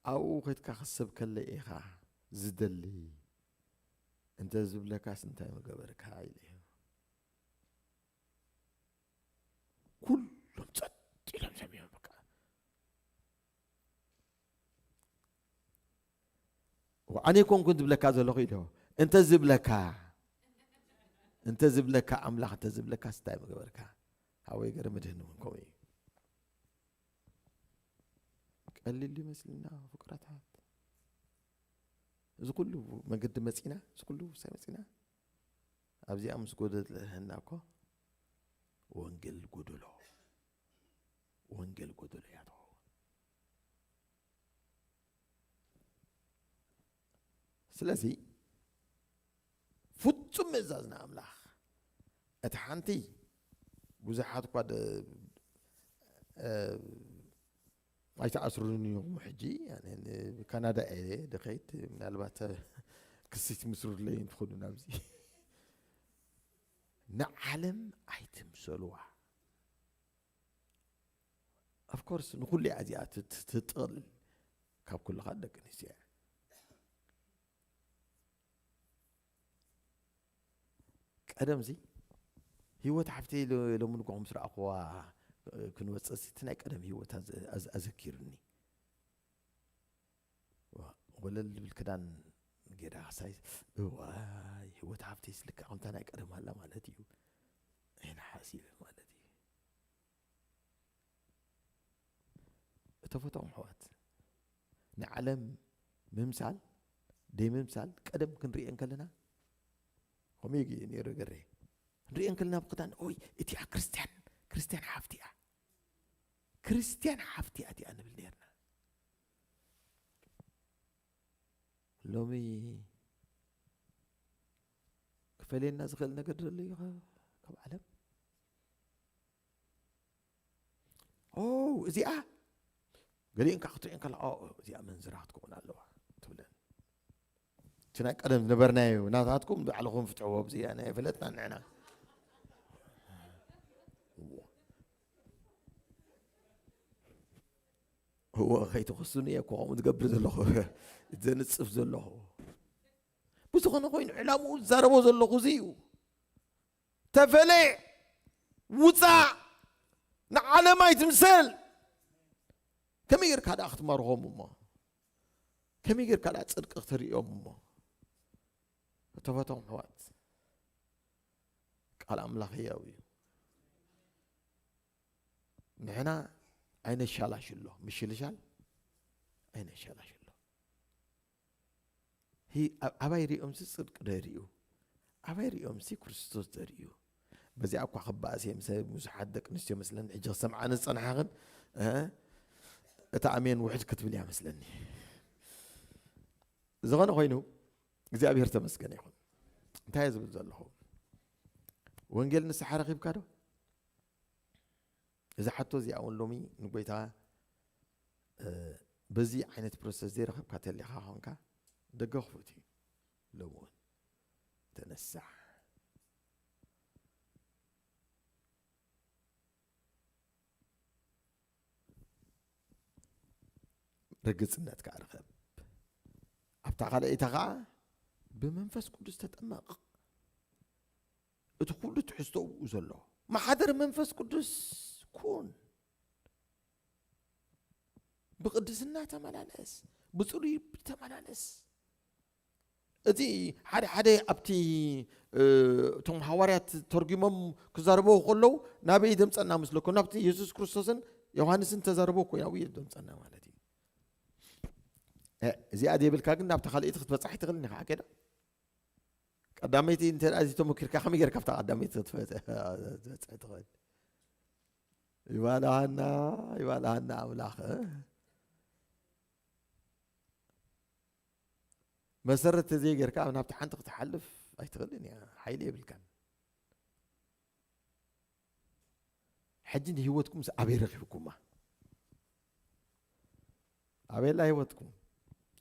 ኣብኡ ኬድካ ክትሰብከለይ ኢኻ ዝደሊ" እንተ ዝብለካስ እንታይ ምገበርካ? ኢለ። ኩሎም ጸጥ ኢሎም ሰሚዖም። በቃ ኣነ ኮንኩን ዝብለካ ዘለኹ ኢሎ። እንተ ዝብለካ እንተ ዝብለካ ኣምላኽ እንተ ዝብለካ ስታይ ምገበርካ? ሓወይ ገረ መድህን እውን ከምኡ እዩ። ቀሊል ይመስልና ፍቅራት ሓት፣ እዚ ኩሉ መገዲ መጺና፣ እዚ ኩሉ ውሳይ መጺና፣ ኣብዚኣ ምስ ጎደለህና እኮ ወንጌል ጎደሎ፣ ወንጌል ጎደሎ እያ ትኸውን። ስለዚ ፍጹም ምእዛዝ ንኣምላኽ። እቲ ሓንቲ ብዙሓት እኳ ደ-፣ እ፣ ኣይትኣስሩን ኢኹም ሕጂ፣ ያኔ፣ ን-፣ ካናዳ እየ ድኸይድ፣ ምናልባት ክሲ ትምስሩለይ እንትኾኑ ናብዚ። ንዓለም ኣይትምሰልዋ። Of course ንኹሉ እያ እዚኣ ት-፣ ት-፣ ትጥቕልል፣ ካብ ኩልኻ ደቂ ኣንስትዮ እያ። ቀደምዚ ህይወት ሓፍተይ ሎ-፣ ሎሚ ንግሆ ምስ ረኣኽዋ ክንወፅእ እቲ ናይ ቀደም ህይወት ኣዘ-፣ ኣዘ-፣ ኣዘኪሩኒ። ዋ፣ ወለል ዝብል ክዳን ጌራ ክሳይ፣ እዋይ ህይወት ሓፍተይ ስልካ ከምታ ናይ ቀደም ኣላ ማለት እዩ። ዒና ሓሲበ ማለት እዩ። እተፈተኹም ኣሕዋት፣ ንዓለም ምምሳል ደይ ምምሳል ቀደም ክንሪኦ እንከለና ከምኡ እዩ ነይሩ። ገሬ ክንሪኦ እንከለና ብክዳን ኦይ እቲኣ ክርስትያን፣ ክርስትያን ሓፍቲ እያ፣ ክርስትያን ሓፍቲ እያ እቲኣ ንብል ነርና። ሎሚ ክፈልየና ዝኽእል ነገር ዘሎ እዩ ካብ፣ ካብ ዓለም? ኦ፣ እዚኣ ገሊእን ካብ ክትሪኦ እንከላ፣ ኦ፣ እዚኣ መንዝራ ክትከውን ኣለዋ ትብለን። እቲ ናይ ቀደም ዝነበርናዮ ናታትኩም ባዕልኹም ፍትሕዎ፣ ኣብዚ ኣነ ኣይፈለጥና ንዕና። እዎ፣ ከይትኸሱኒ እየ እኮ ከምኡ ዝገብር ዘለኹ፣ ዘንጽፍ ዘለኹ። ብዝኾነ ኮይኑ ዕላምኡ ዝዛረቦ ዘለኹ እዚ እዩ። ተፈለ፣ ውፃእ፣ ንዓለም ኣይትምሰል። ከመይ ጌርካ ደኣ ክትመርኾም እሞ? ከመይ ጌርካ ደኣ ጽድቂ ክተርእዮም እሞ? እተፈተኹም ኣሕዋት፣ ቃል ኣምላኽ ህያው እዩ። ንሕና ኣይነሻላሽሎ፣ ምሽልሻል ኣይነሻላሽሎ። ሂ-፣ ኣብ-፣ ኣባይ ሪኦምሲ ጽድቂ ዶ ይርእዩ? ኣባይ ሪኦምሲ ክርስቶስ ዶ ይርእዩ? በዚኣ እኳ ክበኣስ እየ፣ ምስ ብዙሓት ደቂ ኣንስትዮ መስለኒ፣ ሕጂ ክሰምዓኒ ዝጸንሓ ግን፣ እ፣ እታ ኣሜን ውሕድ ክትብል እያ መስለኒ። ዝኾነ ኮይኑ፣ እግዚኣብሔር ተመስገነ ይኹን። እንታይ እየ ዝብል ዘለኹ? ወንጌል ንስሓ ረኺብካ ዶ? እዛ ሕቶ እዚኣ እውን ሎሚ ንጎይታ፣ እ፣ በዚ ዓይነት ፕሮሰስ ዘይረኸብካ ተሊኻ ኾንካ፣ ደገ ክፉት እዩ። ሎሚ እውን ተነሳሕ። ርግጽነት ከኣ ርኸብ። ኣብታ ካልኣይታ ከኣ ብመንፈስ ቅዱስ ተጠመቕ። እቲ ኩሉ ትሕዝቶ ኣብኡ ዘሎ። ማሓደር መንፈስ ቅዱስ ኩን። ብቅድስና ተመላለስ፣ ብጽሩይ ተመላለስ። እቲ ሓደ ሓደ ኣብቲ፣ እ፣ እቶም ሃዋርያት ተርጉሞም ክዛረቡ ከለዉ ናበይ ደምጸና መስለኩም? ናብቲ የሱስ ክርስቶስን ዮሃንስን ተዛረቡ እኮ ናብኡ ደምጸና ማለት እዩ። እ፣ እዚኣ ዘይብልካ ግን ናብታ ካልኣይቲ ክትበጽሕ ኣይትኽእልን ኢኻ። ኣኬዳ ቀዳመይቲ እንተ ደኣ እዚ ተመኪርካ ከመይ ጌርካ ኣብታ ቀዳመይቲ ክትበጽሕ ትኽእል? ይባልሃና፣ ይባልሃና ኣምላኽ፣ እ? መሰረት ተዘይጌርካ ናብቲ ሓንቲ ክትሓልፍ ኣይትኽእልን እያ። ሓይሊ የብልካን። ሕጂ ንህይወትኩም ኣበይ ረኺብኩማ? ኣበይ ኣላ ህይወትኩም?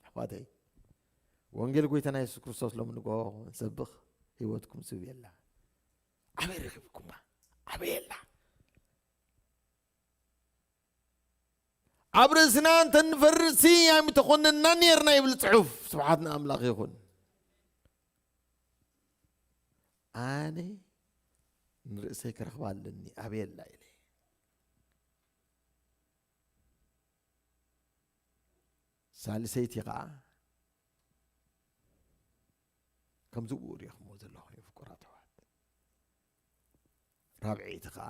ኣሕዋተይ፣ ወንጌል ጎይታና የሱስ ክርስቶስ ሎሚ ንግሆ ንሰብኽ፣ ህይወትኩም ስብ የላ። ኣበይ ረኺብኩማ? ኣበይ ኣላ? ኣብ ርእስና እንተ ንፈርድሲ ኣይምተኾነና ኔርና ይብል ጽሑፍ። ስብሓት ንኣምላኽ ይኹን። ኣነ ንርእሰይ ክረኽባ ኣለኒ፣ ኣበይ ኣላ ኢለ። ሳልሰይቲ ከዓ ከምዚ ብኡ ሪኢኹምዎ ዘለኹም እዩ፣ ፍቁራት ኣሕዋት። ራብዐይቲ ከዓ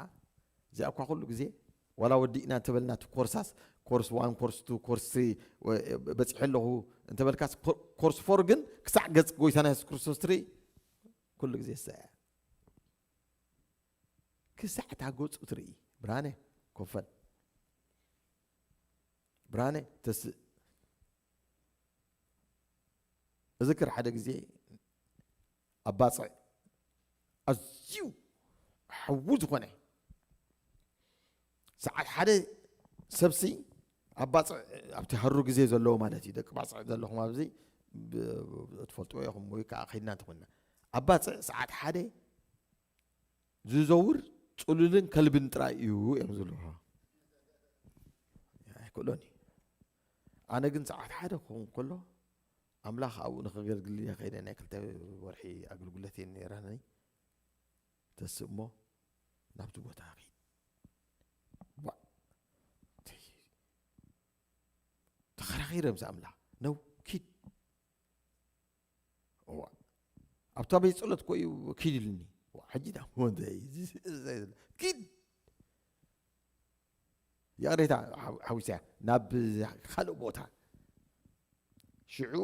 እዚኣ እኳ ኩሉ ግዜ ዋላ ወዲእና እንተበልና እቲ ኮርሳስ ኮርስ ዋን ኮርስ ቱ ኮርስ ስሪ በፂሐ ኣለኹ እንተበልካስ ኮርስ ፎር ግን ክሳዕ ገፅ ጎይታና የሱስ ክርስቶስ ትርኢ ኩሉ ግዜ እሳ እያ። ክሳዕ እታ ገፁ ትርኢ። ብርሃነ ኮፈል፣ ብርሃነ ተስእ። እዝክር ሓደ ግዜ ኣብ ባፅዕ ኣዝዩ ሓዊ ዝኾነ ሰዓት ሓደ ሰብሲ ኣብ ባፅዕ ኣብቲ ሃሩ ግዜ ዘለዎ ማለት እዩ። ደቂ ባፅዕ ዘለኹም ኣብዚ ብ- ትፈልጥዎ ኢኹም ወይ ከዓ ከይድና እንተኾንና ኣብ ባፅዕ ሰዓት ሓደ ዝዘውር ፅሉልን ከልብን ጥራይ እዩ እዮም ዝብሉ። ኣይክእሎን እዩ። ኣነ ግን ሰዓት ሓደ ክኸውን ከሎ ኣምላኽ ኣብኡ ንኸገልግል እየ ከይደ ናይ ክልተ ወርሒ ኣገልግሎት እየ ነይራኒ። ተስእ እሞ ናብቲ ቦታ ኺድ። ዋ፣ ተይ፣ ተኸራኺረ ምስ ኣምላኽ ነው ኪድ። እዋ፣ ኣብታ ቤት ጸሎት እኮ እዩ ኪድ ኢሉኒ። ዋ፣ ሕጂ ዳ ወንተ ኪድ። ይቕሬታ ሓው- ሓዊሰያ ናብ ካልእ ቦታ ሽዑ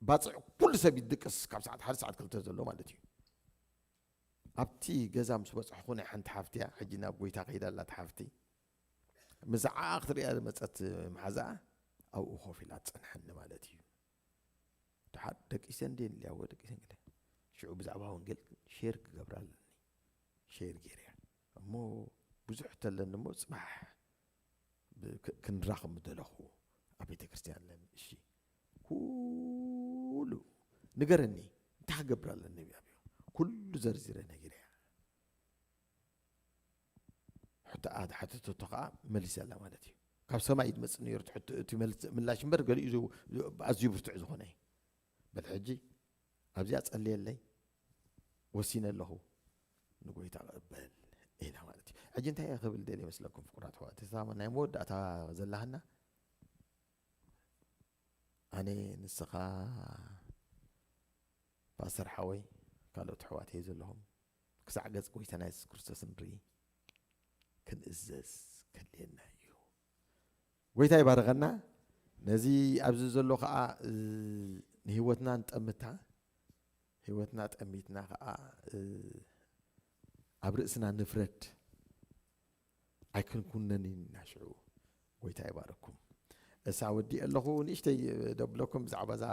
ባፅዕ ኩሉ ሰብ ይድቅስ ካብ ሰዓት ሓደ ሰዓት ክልተ ዘሎ ማለት እዩ። ኣብቲ ገዛ ምስ በፅሕኹ ናይ ሓንቲ ሓፍቲ እያ ሕጂ ናብ ጎይታ ከይዳ ኣላ ሓፍቲ። ምስዓ ክትሪኣ ዝመፀት መሓዛኣ ኣብኡ ኮፍ ኢላ ትፀንሐኒ ማለት እዩ። ድሓር ደቂሰ እንዴ እንድያዎ ደቂሰ እንግዲህ ሽዑ ብዛዕባ ወንጌል ሼር ክገብራ ኣለኒ። ሼር ገይረያ እሞ ብዙሕ ተለኒ እሞ ፅባሕ ብ- ክ- ክንራኸብ ምደለኹ ኣብ ቤተ ክርስቲያን ኣለኒ። እሺ ኩሉ ንገረኒ እንታይ ክገብር ኣለኒ ኣብዮ ኩሉ ዘርዚረ ነጊረያ። ሕቶኣ ዝሓተተቶ ከዓ መሊሰላ ማለት እዩ። ካብ ሰማይ እዩ ዝመፅእ ነይሩ እቲ ሕቶ- እቲ መልስ- ምላሽ እምበር ገሊኡ ዝ- ኣዝዩ ብርቱዕ ዝኾነ እዩ። በል ሕጂ ኣብዚኣ ጸልየለይ ወሲነ ኣለኹ ንጎይታ ክቕበል ኢላ ማለት እዩ። ሕጂ እንታይ እየ ክብል ደልየ ይመስለኩም ፍቁራት ኣሕዋት? እታ ናይ መወዳእታ ዘላህና ኣነ ንስኻ ፓስተር ሓወይ ካልኦት ኣሕዋት እየ ዘለኹም ክሳዕ ገጽ ጎይታና የሱስ ክርስቶስ ንርኢ ክንእዘዝ ከድልየና እዩ። ጎይታ ይባርኸና። ነዚ ኣብዚ ዘሎ ከዓ ንህይወትና ንጠምታ ህይወትና ጠሚትና ከዓ ኣብ ርእስና ንፍረድ ኣይክንኩነን ኢና ሽዑ። ጎይታ ይባረኩም። እሳ ወዲእ ኣለኹ ንእሽተይ ደብለኩም ብዛዕባ እዛ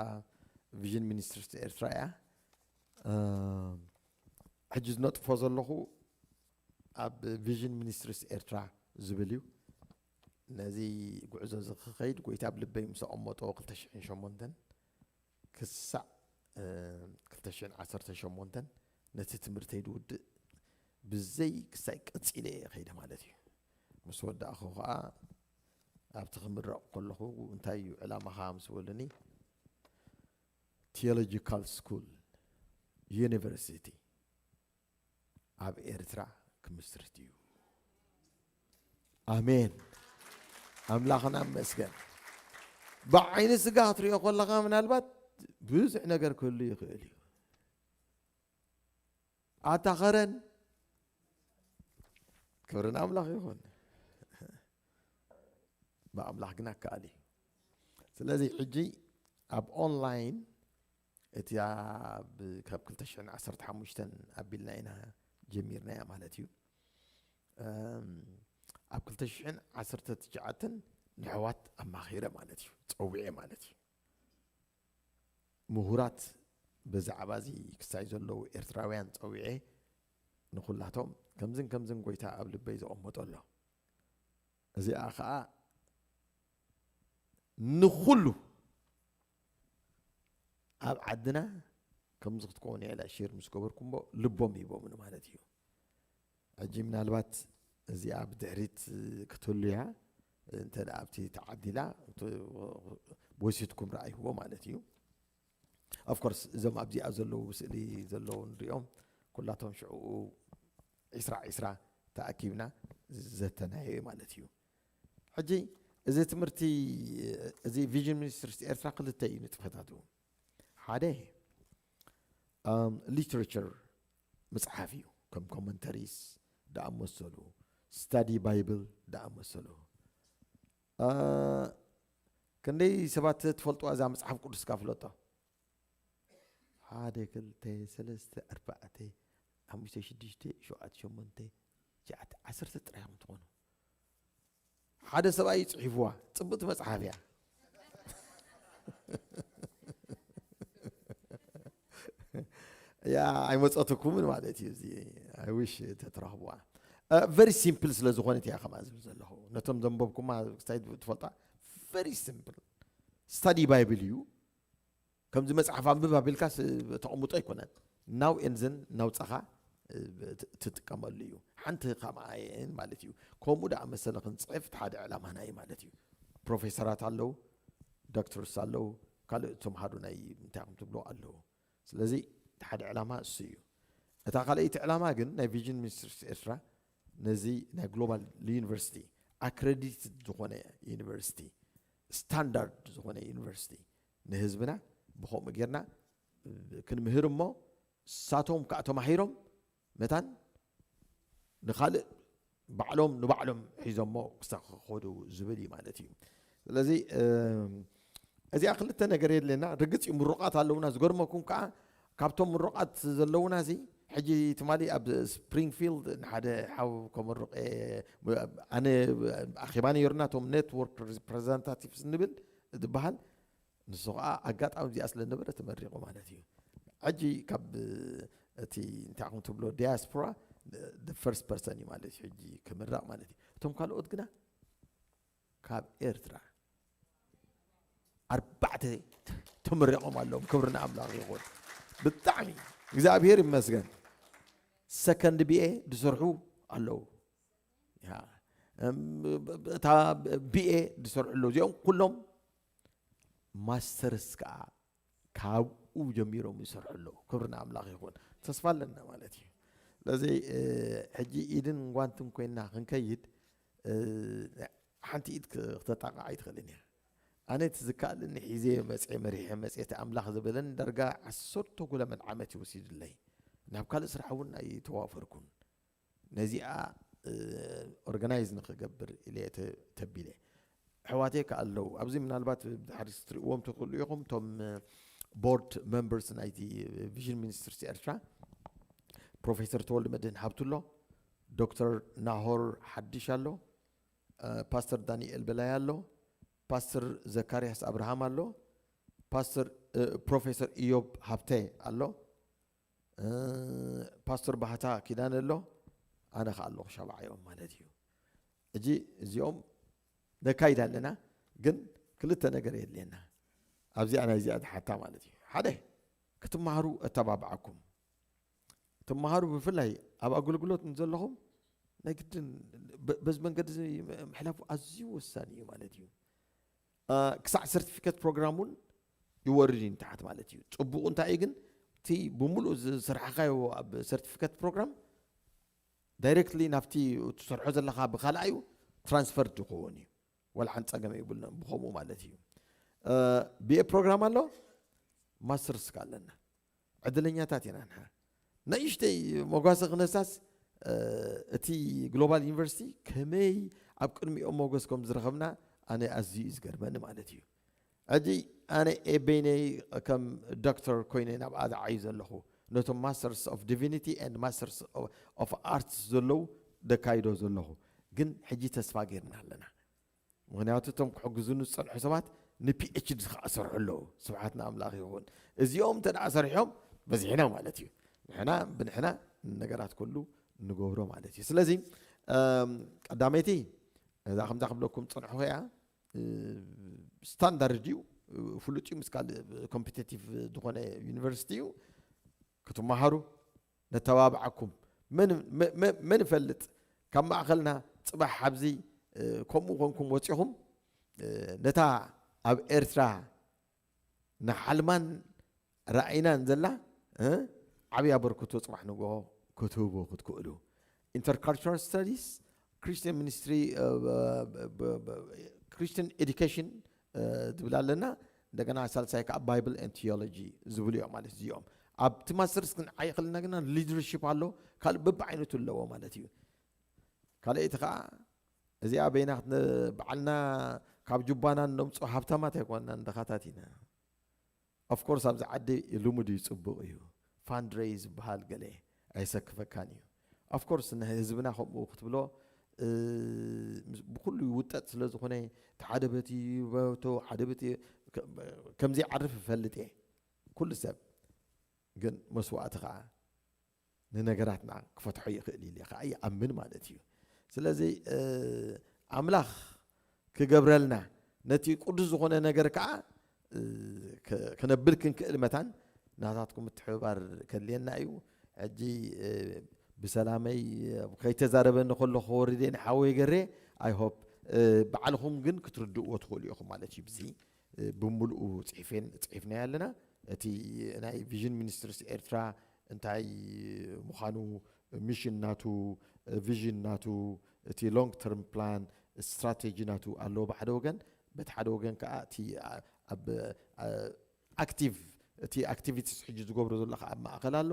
ቪዥን ሚኒስትርስ ኤርትራ እያ። ሕጂ ዝነጥፎ ዘለኹ ኣብ ቪዥን ሚኒስትሪስ ኤርትራ ዝብል እዩ። ነዚ ጉዕዞ እዚ ክኸይድ ጎይታ ኣብ ልበይ ምስ ኣቐመጦ ክልተ ሽሕን ሸሞንተን ክሳዕ ክልተ ሽሕን ዓሰርተ ሸሞንተን ነቲ ትምህርተይ ዝውድእ ብዘይ ክሳይ ቀፂለ እየ ከይደ ማለት እዩ። ምስ ወዳእኹ ከዓ ኣብቲ ክምረቕ ከለኹ እንታይ እዩ ዕላማኻ ምስ በሉኒ ቲዮሎጂካል ስኩል ዩኒቨርሲቲ ኣብ ኤርትራ ክምስርት እዩ። ኣሜን። ኣምላኽና መስገን። ብዓይኒ ስጋ ክትሪኦ ከለኻ ምናልባት ብዙሕ ነገር ክህሉ ይኽእል እዩ። ኣታ ኸረን ክብሪ ንኣምላኽ ይኹን። ብኣምላኽ ግና ከኣል እዩ። ስለዚ ሕጂ ኣብ ኦንላይን እቲ ካብ ክልተ ሽሕን ዓሰርተ ሓሙሽተን ኣቢልና ኢና ጀሚርናያ ማለት እዩ። ኣብ ክልተ ሽሕን ዓሰርተ ትሽዓተን ንሕዋት ኣማኺረ ማለት እዩ፣ ፀዊዐ ማለት እዩ። ምሁራት ብዛዕባ እዚ ክሳይ ዘለዉ ኤርትራውያን ፀዊዐ ንኹላቶም ከምዝን ከምዝን ጎይታ ኣብ ልበይ ዘቐመጦ ኣሎ። እዚኣ ከዓ ንኹሉ ኣብ ዓድና ከምዚ ክትከውን እያ ኢላ ሼር ምስ ገበርኩሞ ልቦም ሂቦምኒ ማለት እዩ። ሕጂ ምናልባት እዚኣ ብድሕሪት ክትህሉ እያ እንተ ደኣ ኣብቲ ተዓዲላ ወሲድኩም ረኣይዎ ማለት እዩ። ኦፍኮርስ እዞም ኣብዚኣ ዘለዉ ስእሊ ዘለዉ ንሪኦም ኩላቶም ሽዕኡ ዒስራ ዒስራ ተኣኪብና ዘተናዮ ማለት እዩ። ሕጂ እዚ ትምህርቲ እዚ ቪዥን ሚኒስትርስ ኤርትራ ክልተ እዩ ንጥፈታቱ። ሓደ ሊትሬቸር መፅሓፍ እዩ፣ ከም ኮመንተሪስ ደኣመሰሉ፣ ስታዲ ባይብል ደኣመሰሉ። ክንደይ ሰባት ትፈልጥዋ እዛ መፅሓፍ ቅዱስካ ፍለጦ? ሓደ ክልተ ሰለስተ ኣርባዕተ ሓሙሽተ ሽዱሽተ ሸውዓተ ሸሞንተ ትሽዓተ ዓሰርተ ጥራይ ኢኹም ትኾኑ። ሓደ ሰብኣይ እዩ ፅሒፍዋ። ፅብቕቲ መፅሓፍ እያ። ያ ኣይመፀትኩምን ማለት እዩ። እዚ ኣይሽ ተትረኽብዋ። ቨሪ ሲምፕል ስለ ዝኾነት እያ ከምኣ ዝብል ዘለኹ። ነቶም ዘንበብኩማ ክስታይ ትፈልጣ። ቨሪ ሲምፕል ስታዲ ባይብል እዩ። ከምዚ መፅሓፍ ኣንብብ ኣቢልካ ተቐምጦ ኣይኮነን። ናው ኤንዝን ናውፃኻ ትጥቀመሉ እዩ። ሓንቲ ከማየን ማለት እዩ። ከምኡ ደኣ መሰለ ክንፅሕፍ ሓደ ዕላማና እዩ ማለት እዩ። ፕሮፌሰራት ኣለዉ፣ ዶክተርስ ኣለዉ፣ ካልእ ተምሃሩ ናይ እንታይ ከም ትብሎ ኣለዉ። ስለዚ እቲ ሓደ ዕላማ እሱ እዩ። እታ ካልኣይቲ ዕላማ ግን ናይ ቪዥን ሚኒስትርስ ኤርትራ ነዚ ናይ ግሎባል ዩኒቨርሲቲ ኣክሬዲትድ ዝኾነ ዩኒቨርሲቲ ስታንዳርድ ዝኾነ ዩኒቨርሲቲ ንህዝብና ብኸምኡ ጌርና ክንምህር እሞ ንሳቶም ከዓ ተማሂሮም መታን ንኻልእ ባዕሎም ንባዕሎም ሒዞሞ ክሳብ ክኸዱ ዝብል እዩ ማለት እዩ። ስለዚ እዚኣ ክልተ ነገር የድልየና። ርግፅ እዩ ምሩቓት ኣለውና። ዝገርመኩም ከዓ ካብቶም ምሩቓት ዘለውና እዚ ሕጂ ትማሊ ኣብ ስፕሪንግፊልድ ንሓደ ሓው ከመርቕ ኣነ ኣኼባ ነይሩና። እቶም ኔትወርክ ሪፕሬዘንታቲቭስ ንብል ዝበሃል ንሱ ከዓ ኣጋጣሚ እዚኣ ስለ ነበረ ተመሪቑ ማለት እዩ። ሕጂ ካብ እቲ እንታይ ኹም ትብሎ ዲያስፖራ ፈርስት ፐርሰን እዩ ማለት እዩ። ሕጂ ክምረቕ ማለት እዩ። እቶም ካልኦት ግና ካብ ኤርትራ ኣርባዕተ ተመሪቖም ኣለዎም። ክብሪ ንኣምላኽ ይኹን። ብጣዕሚ እግዚኣብሔር ይመስገን። ሰከንድ ቢኤ ዝሰርሑ ኣለዉ። እታ ቢኤ ዝሰርሑ ኣለዉ። እዚኦም ኩሎም ማስተርስ ከዓ ካብኡ ጀሚሮም ይሰርሑ ኣለዉ። ክብሪ ንኣምላኽ ይኹን። ተስፋ ኣለና ማለት እዩ። ስለዚ ሕጂ ኢድን ጓንትን ኮይና ክንከይድ ሓንቲ ኢድ ክተጣቕዓ ኣይትኽእልን እያ። ኣነ እቲ ዝከኣለኒ ሒዘ መፅኤ መሪሐ መፅኤ እቲ ኣምላኽ ዝበለኒ ዳርጋ ዓሰርተ ጉለመን ዓመት እዩ ወሲዱለይ። ናብ ካልእ ስራሕ እውን ኣይተዋፈርኩን። ነዚኣ ኦርጋናይዝ ንክገብር ኢለ ተቢለ። ኣሕዋተይ ከ ኣለዉ ኣብዚ ምናልባት ድሓር ክትሪእዎም ትኽእሉ ኢኹም። እቶም ቦርድ ሜምበርስ ናይቲ ቪዥን ሚኒስትርስ ኤርትራ ፕሮፌሰር ተወልደ መድህን ሃብቱ ኣሎ፣ ዶክተር ናሆር ሓድሽ ኣሎ፣ ፓስተር ዳንኤል በላይ ኣሎ፣ ፓስተር ዘካርያስ ኣብርሃም ኣሎ፣ ፓስተር ፕሮፌሰር ኢዮብ ሃብተ ኣሎ፣ ፓስተር ባህታ ኪዳነ ኣሎ፣ ኣነ ከ ኣለኹ። ሻብዓዮም ማለት እዩ። ሕጂ እዚኦም ነካይድ ኣለና፣ ግን ክልተ ነገር የድልየና ኣብዚኣ ናይ እዚኣ ዝሓታ ማለት እዩ። ሓደ ክትመሃሩ እተባብዓኩም። ትመሃሩ ብፍላይ ኣብ ኣገልግሎት ንዘለኹም ናይ ግድን በዚ መንገዲ ምሕላፉ ኣዝዩ ወሳኒ እዩ ማለት እዩ። ክሳዕ ሰርቲፊኬት ፕሮግራም እውን ይወርድ እዩ ንታሕት ማለት እዩ። ፅቡቕ እንታይ እዩ ግን እቲ ብምሉእ ዝስራሕካዮ ኣብ ሰርቲፊኬት ፕሮግራም ዳይሬክትሊ ናብቲ ትሰርሖ ዘለካ ብካልኣዩ ትራንስፈር ዝኸውን እዩ። ወላ ሓንቲ ፀገም የብሉን ብከምኡ ማለት እዩ። ቢኤ ፕሮግራም ኣሎ፣ ማስተርስ ከ ኣለና። ዕድለኛታት ኢና ንሓ። ንእሽተይ መጓሰ ክነሳስ እቲ ግሎባል ዩኒቨርሲቲ ከመይ ኣብ ቅድሚኦም ሞገስ ከም ዝረኸብና ኣነ ኣዝዩ እዩ ዝገርመኒ ማለት እዩ። ሕጂ ኣነ ኤበይነይ ከም ዶክተር ኮይነ ናብ ኣድዓዩ ዘለኹ ነቶም ማስተርስ ኦፍ ዲቪኒቲ ኤንድ ማስተርስ ኦፍ ኣርትስ ዘለዉ ደካይዶ ዘለኹ። ግን ሕጂ ተስፋ ጌርና ኣለና። ምክንያቱ እቶም ክሕግዙኒ ዝፀንሑ ሰባት ንፒኤችዲ ከዓ ሰርሑ ኣለዉ። ስብሓት ንኣምላኽ ይኹን። እዚኦም እንተ ደኣ ሰሪሖም በዚሕና ማለት እዩ። ንሕና ብንሕና ነገራት ኩሉ ንገብሮ ማለት እዩ። ስለዚ ቀዳመይቲ እዛ ከምዛ ክብለኩም ዝፀንሑ ከያ ስታንዳርድ እዩ፣ ፍሉጥ እዩ፣ ምስ ካልእ ኮምፒቴቲቭ ዝኾነ ዩኒቨርሲቲ እዩ። ክትመሃሩ ነተባብዓኩም። መን ይፈልጥ ካብ ማእኸልና ፅባሕ ኣብዚ ከምኡ ኮንኩም ወፂኹም ነታ ኣብ ኤርትራ ንሓልማን ራእይናን ዘላ ዓብይ ኣበርክቶ ፅባሕ ንግሆ ክትህቡ ክትክእሉ። ኢንተርካልቸራል ስተዲስ፣ ክሪስቲያን ሚኒስትሪ፣ Christian Education ዝብል ኣለና። እንደገና ሳልሳይ ከዓ Bible and Theology ዝብሉ እዮም ማለት እዚኦም። ኣብቲ ማስተርስ ክንዓይ ከለና ግና leadership ኣሎ፣ ካልእ በብዓይነቱ ኣለዎ ማለት እዩ። ካልኣይቲ ከዓ እዚኣ በይና ክትነ- ባዕልና ካብ ጁባና እነምፅኦ ሃብታማት ኣይኮንናን፣ ድኻታት ኢና። Of course ኣብዚ ዓዲ ልሙድ እዩ፣ ፅቡቕ እዩ። Fundraise ዝበሃል ገለ ኣየሰክፈካን እዩ። Of course ንህዝብና ከምኡ ክትብሎ እ፣ ምስ- ብኩሉ ይውጠጥ ስለ ዝኾነ፣ እቲ ሓደ በቲ በቶ ሓደ በቲ ከ- ከምዚ ዓርፍ እፈልጥ እየ። ኩሉ ሰብ ግን መስዋእቲ ከዓ ንነገራትና ክፈትሖ ይኽእል ኢለ ከዓ ይኣምን ማለት እዩ። ስለዚ እ፣ ኣምላኽ ክገብረልና፣ ነቲ ቅዱስ ዝኾነ ነገር ከዓ እ፣ ከ- ከነብል ክንክእል መታን ናታትኩም ምትሕብባር ከድልየና እዩ። ሕጂ እ፣ ብሰላመይ ከይተዛረበኒ ከሎ ከወርደ ንሓወይ ገሬ፣ I hope ባዕልኹም ግን ክትርድእዎ ትኽእሉ ኢኹም ማለት እዩ። ብዚ እ፣ ብምልኡ ጽሒፌን ጽሒፍናዮ ኣለና። እቲ ናይ ቪዥን ሚኒስትርስ ኤርትራ እንታይ ምዃኑ፣ ሚሽን ናቱ፣ ቪዥን ናቱ፣ እቲ long term plan strategy ናቱ ኣለዎ ብሓደ ወገን። በቲ ሓደ ወገን ከዓ እቲ ኣ- ኣብ ኣ- active እቲ activities ሕጂ ዝገብሮ ዘሎ ከዓ ኣብ ማእኸል ኣሎ።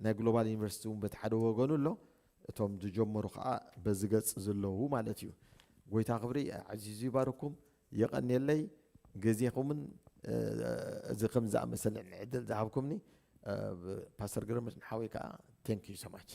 ናይ ግሎባል ዩኒቨርሲቲ እውን በቲ ሓደ ወገኑ ኣሎ። እቶም ዝጀመሩ ከዓ በዚ ገፅ ዘለዉ ማለት እዩ። ጎይታ ክብሪ ዓዚዙ ይባርኩም፣ የቐንየለይ። ግዜኹምን እ፣ እዚ ከም ዝኣመሰለ ዕድል ዝሃብኩምኒ እ፣ ፓስተር ግርምት ንሓወይ ከዓ thank you so much።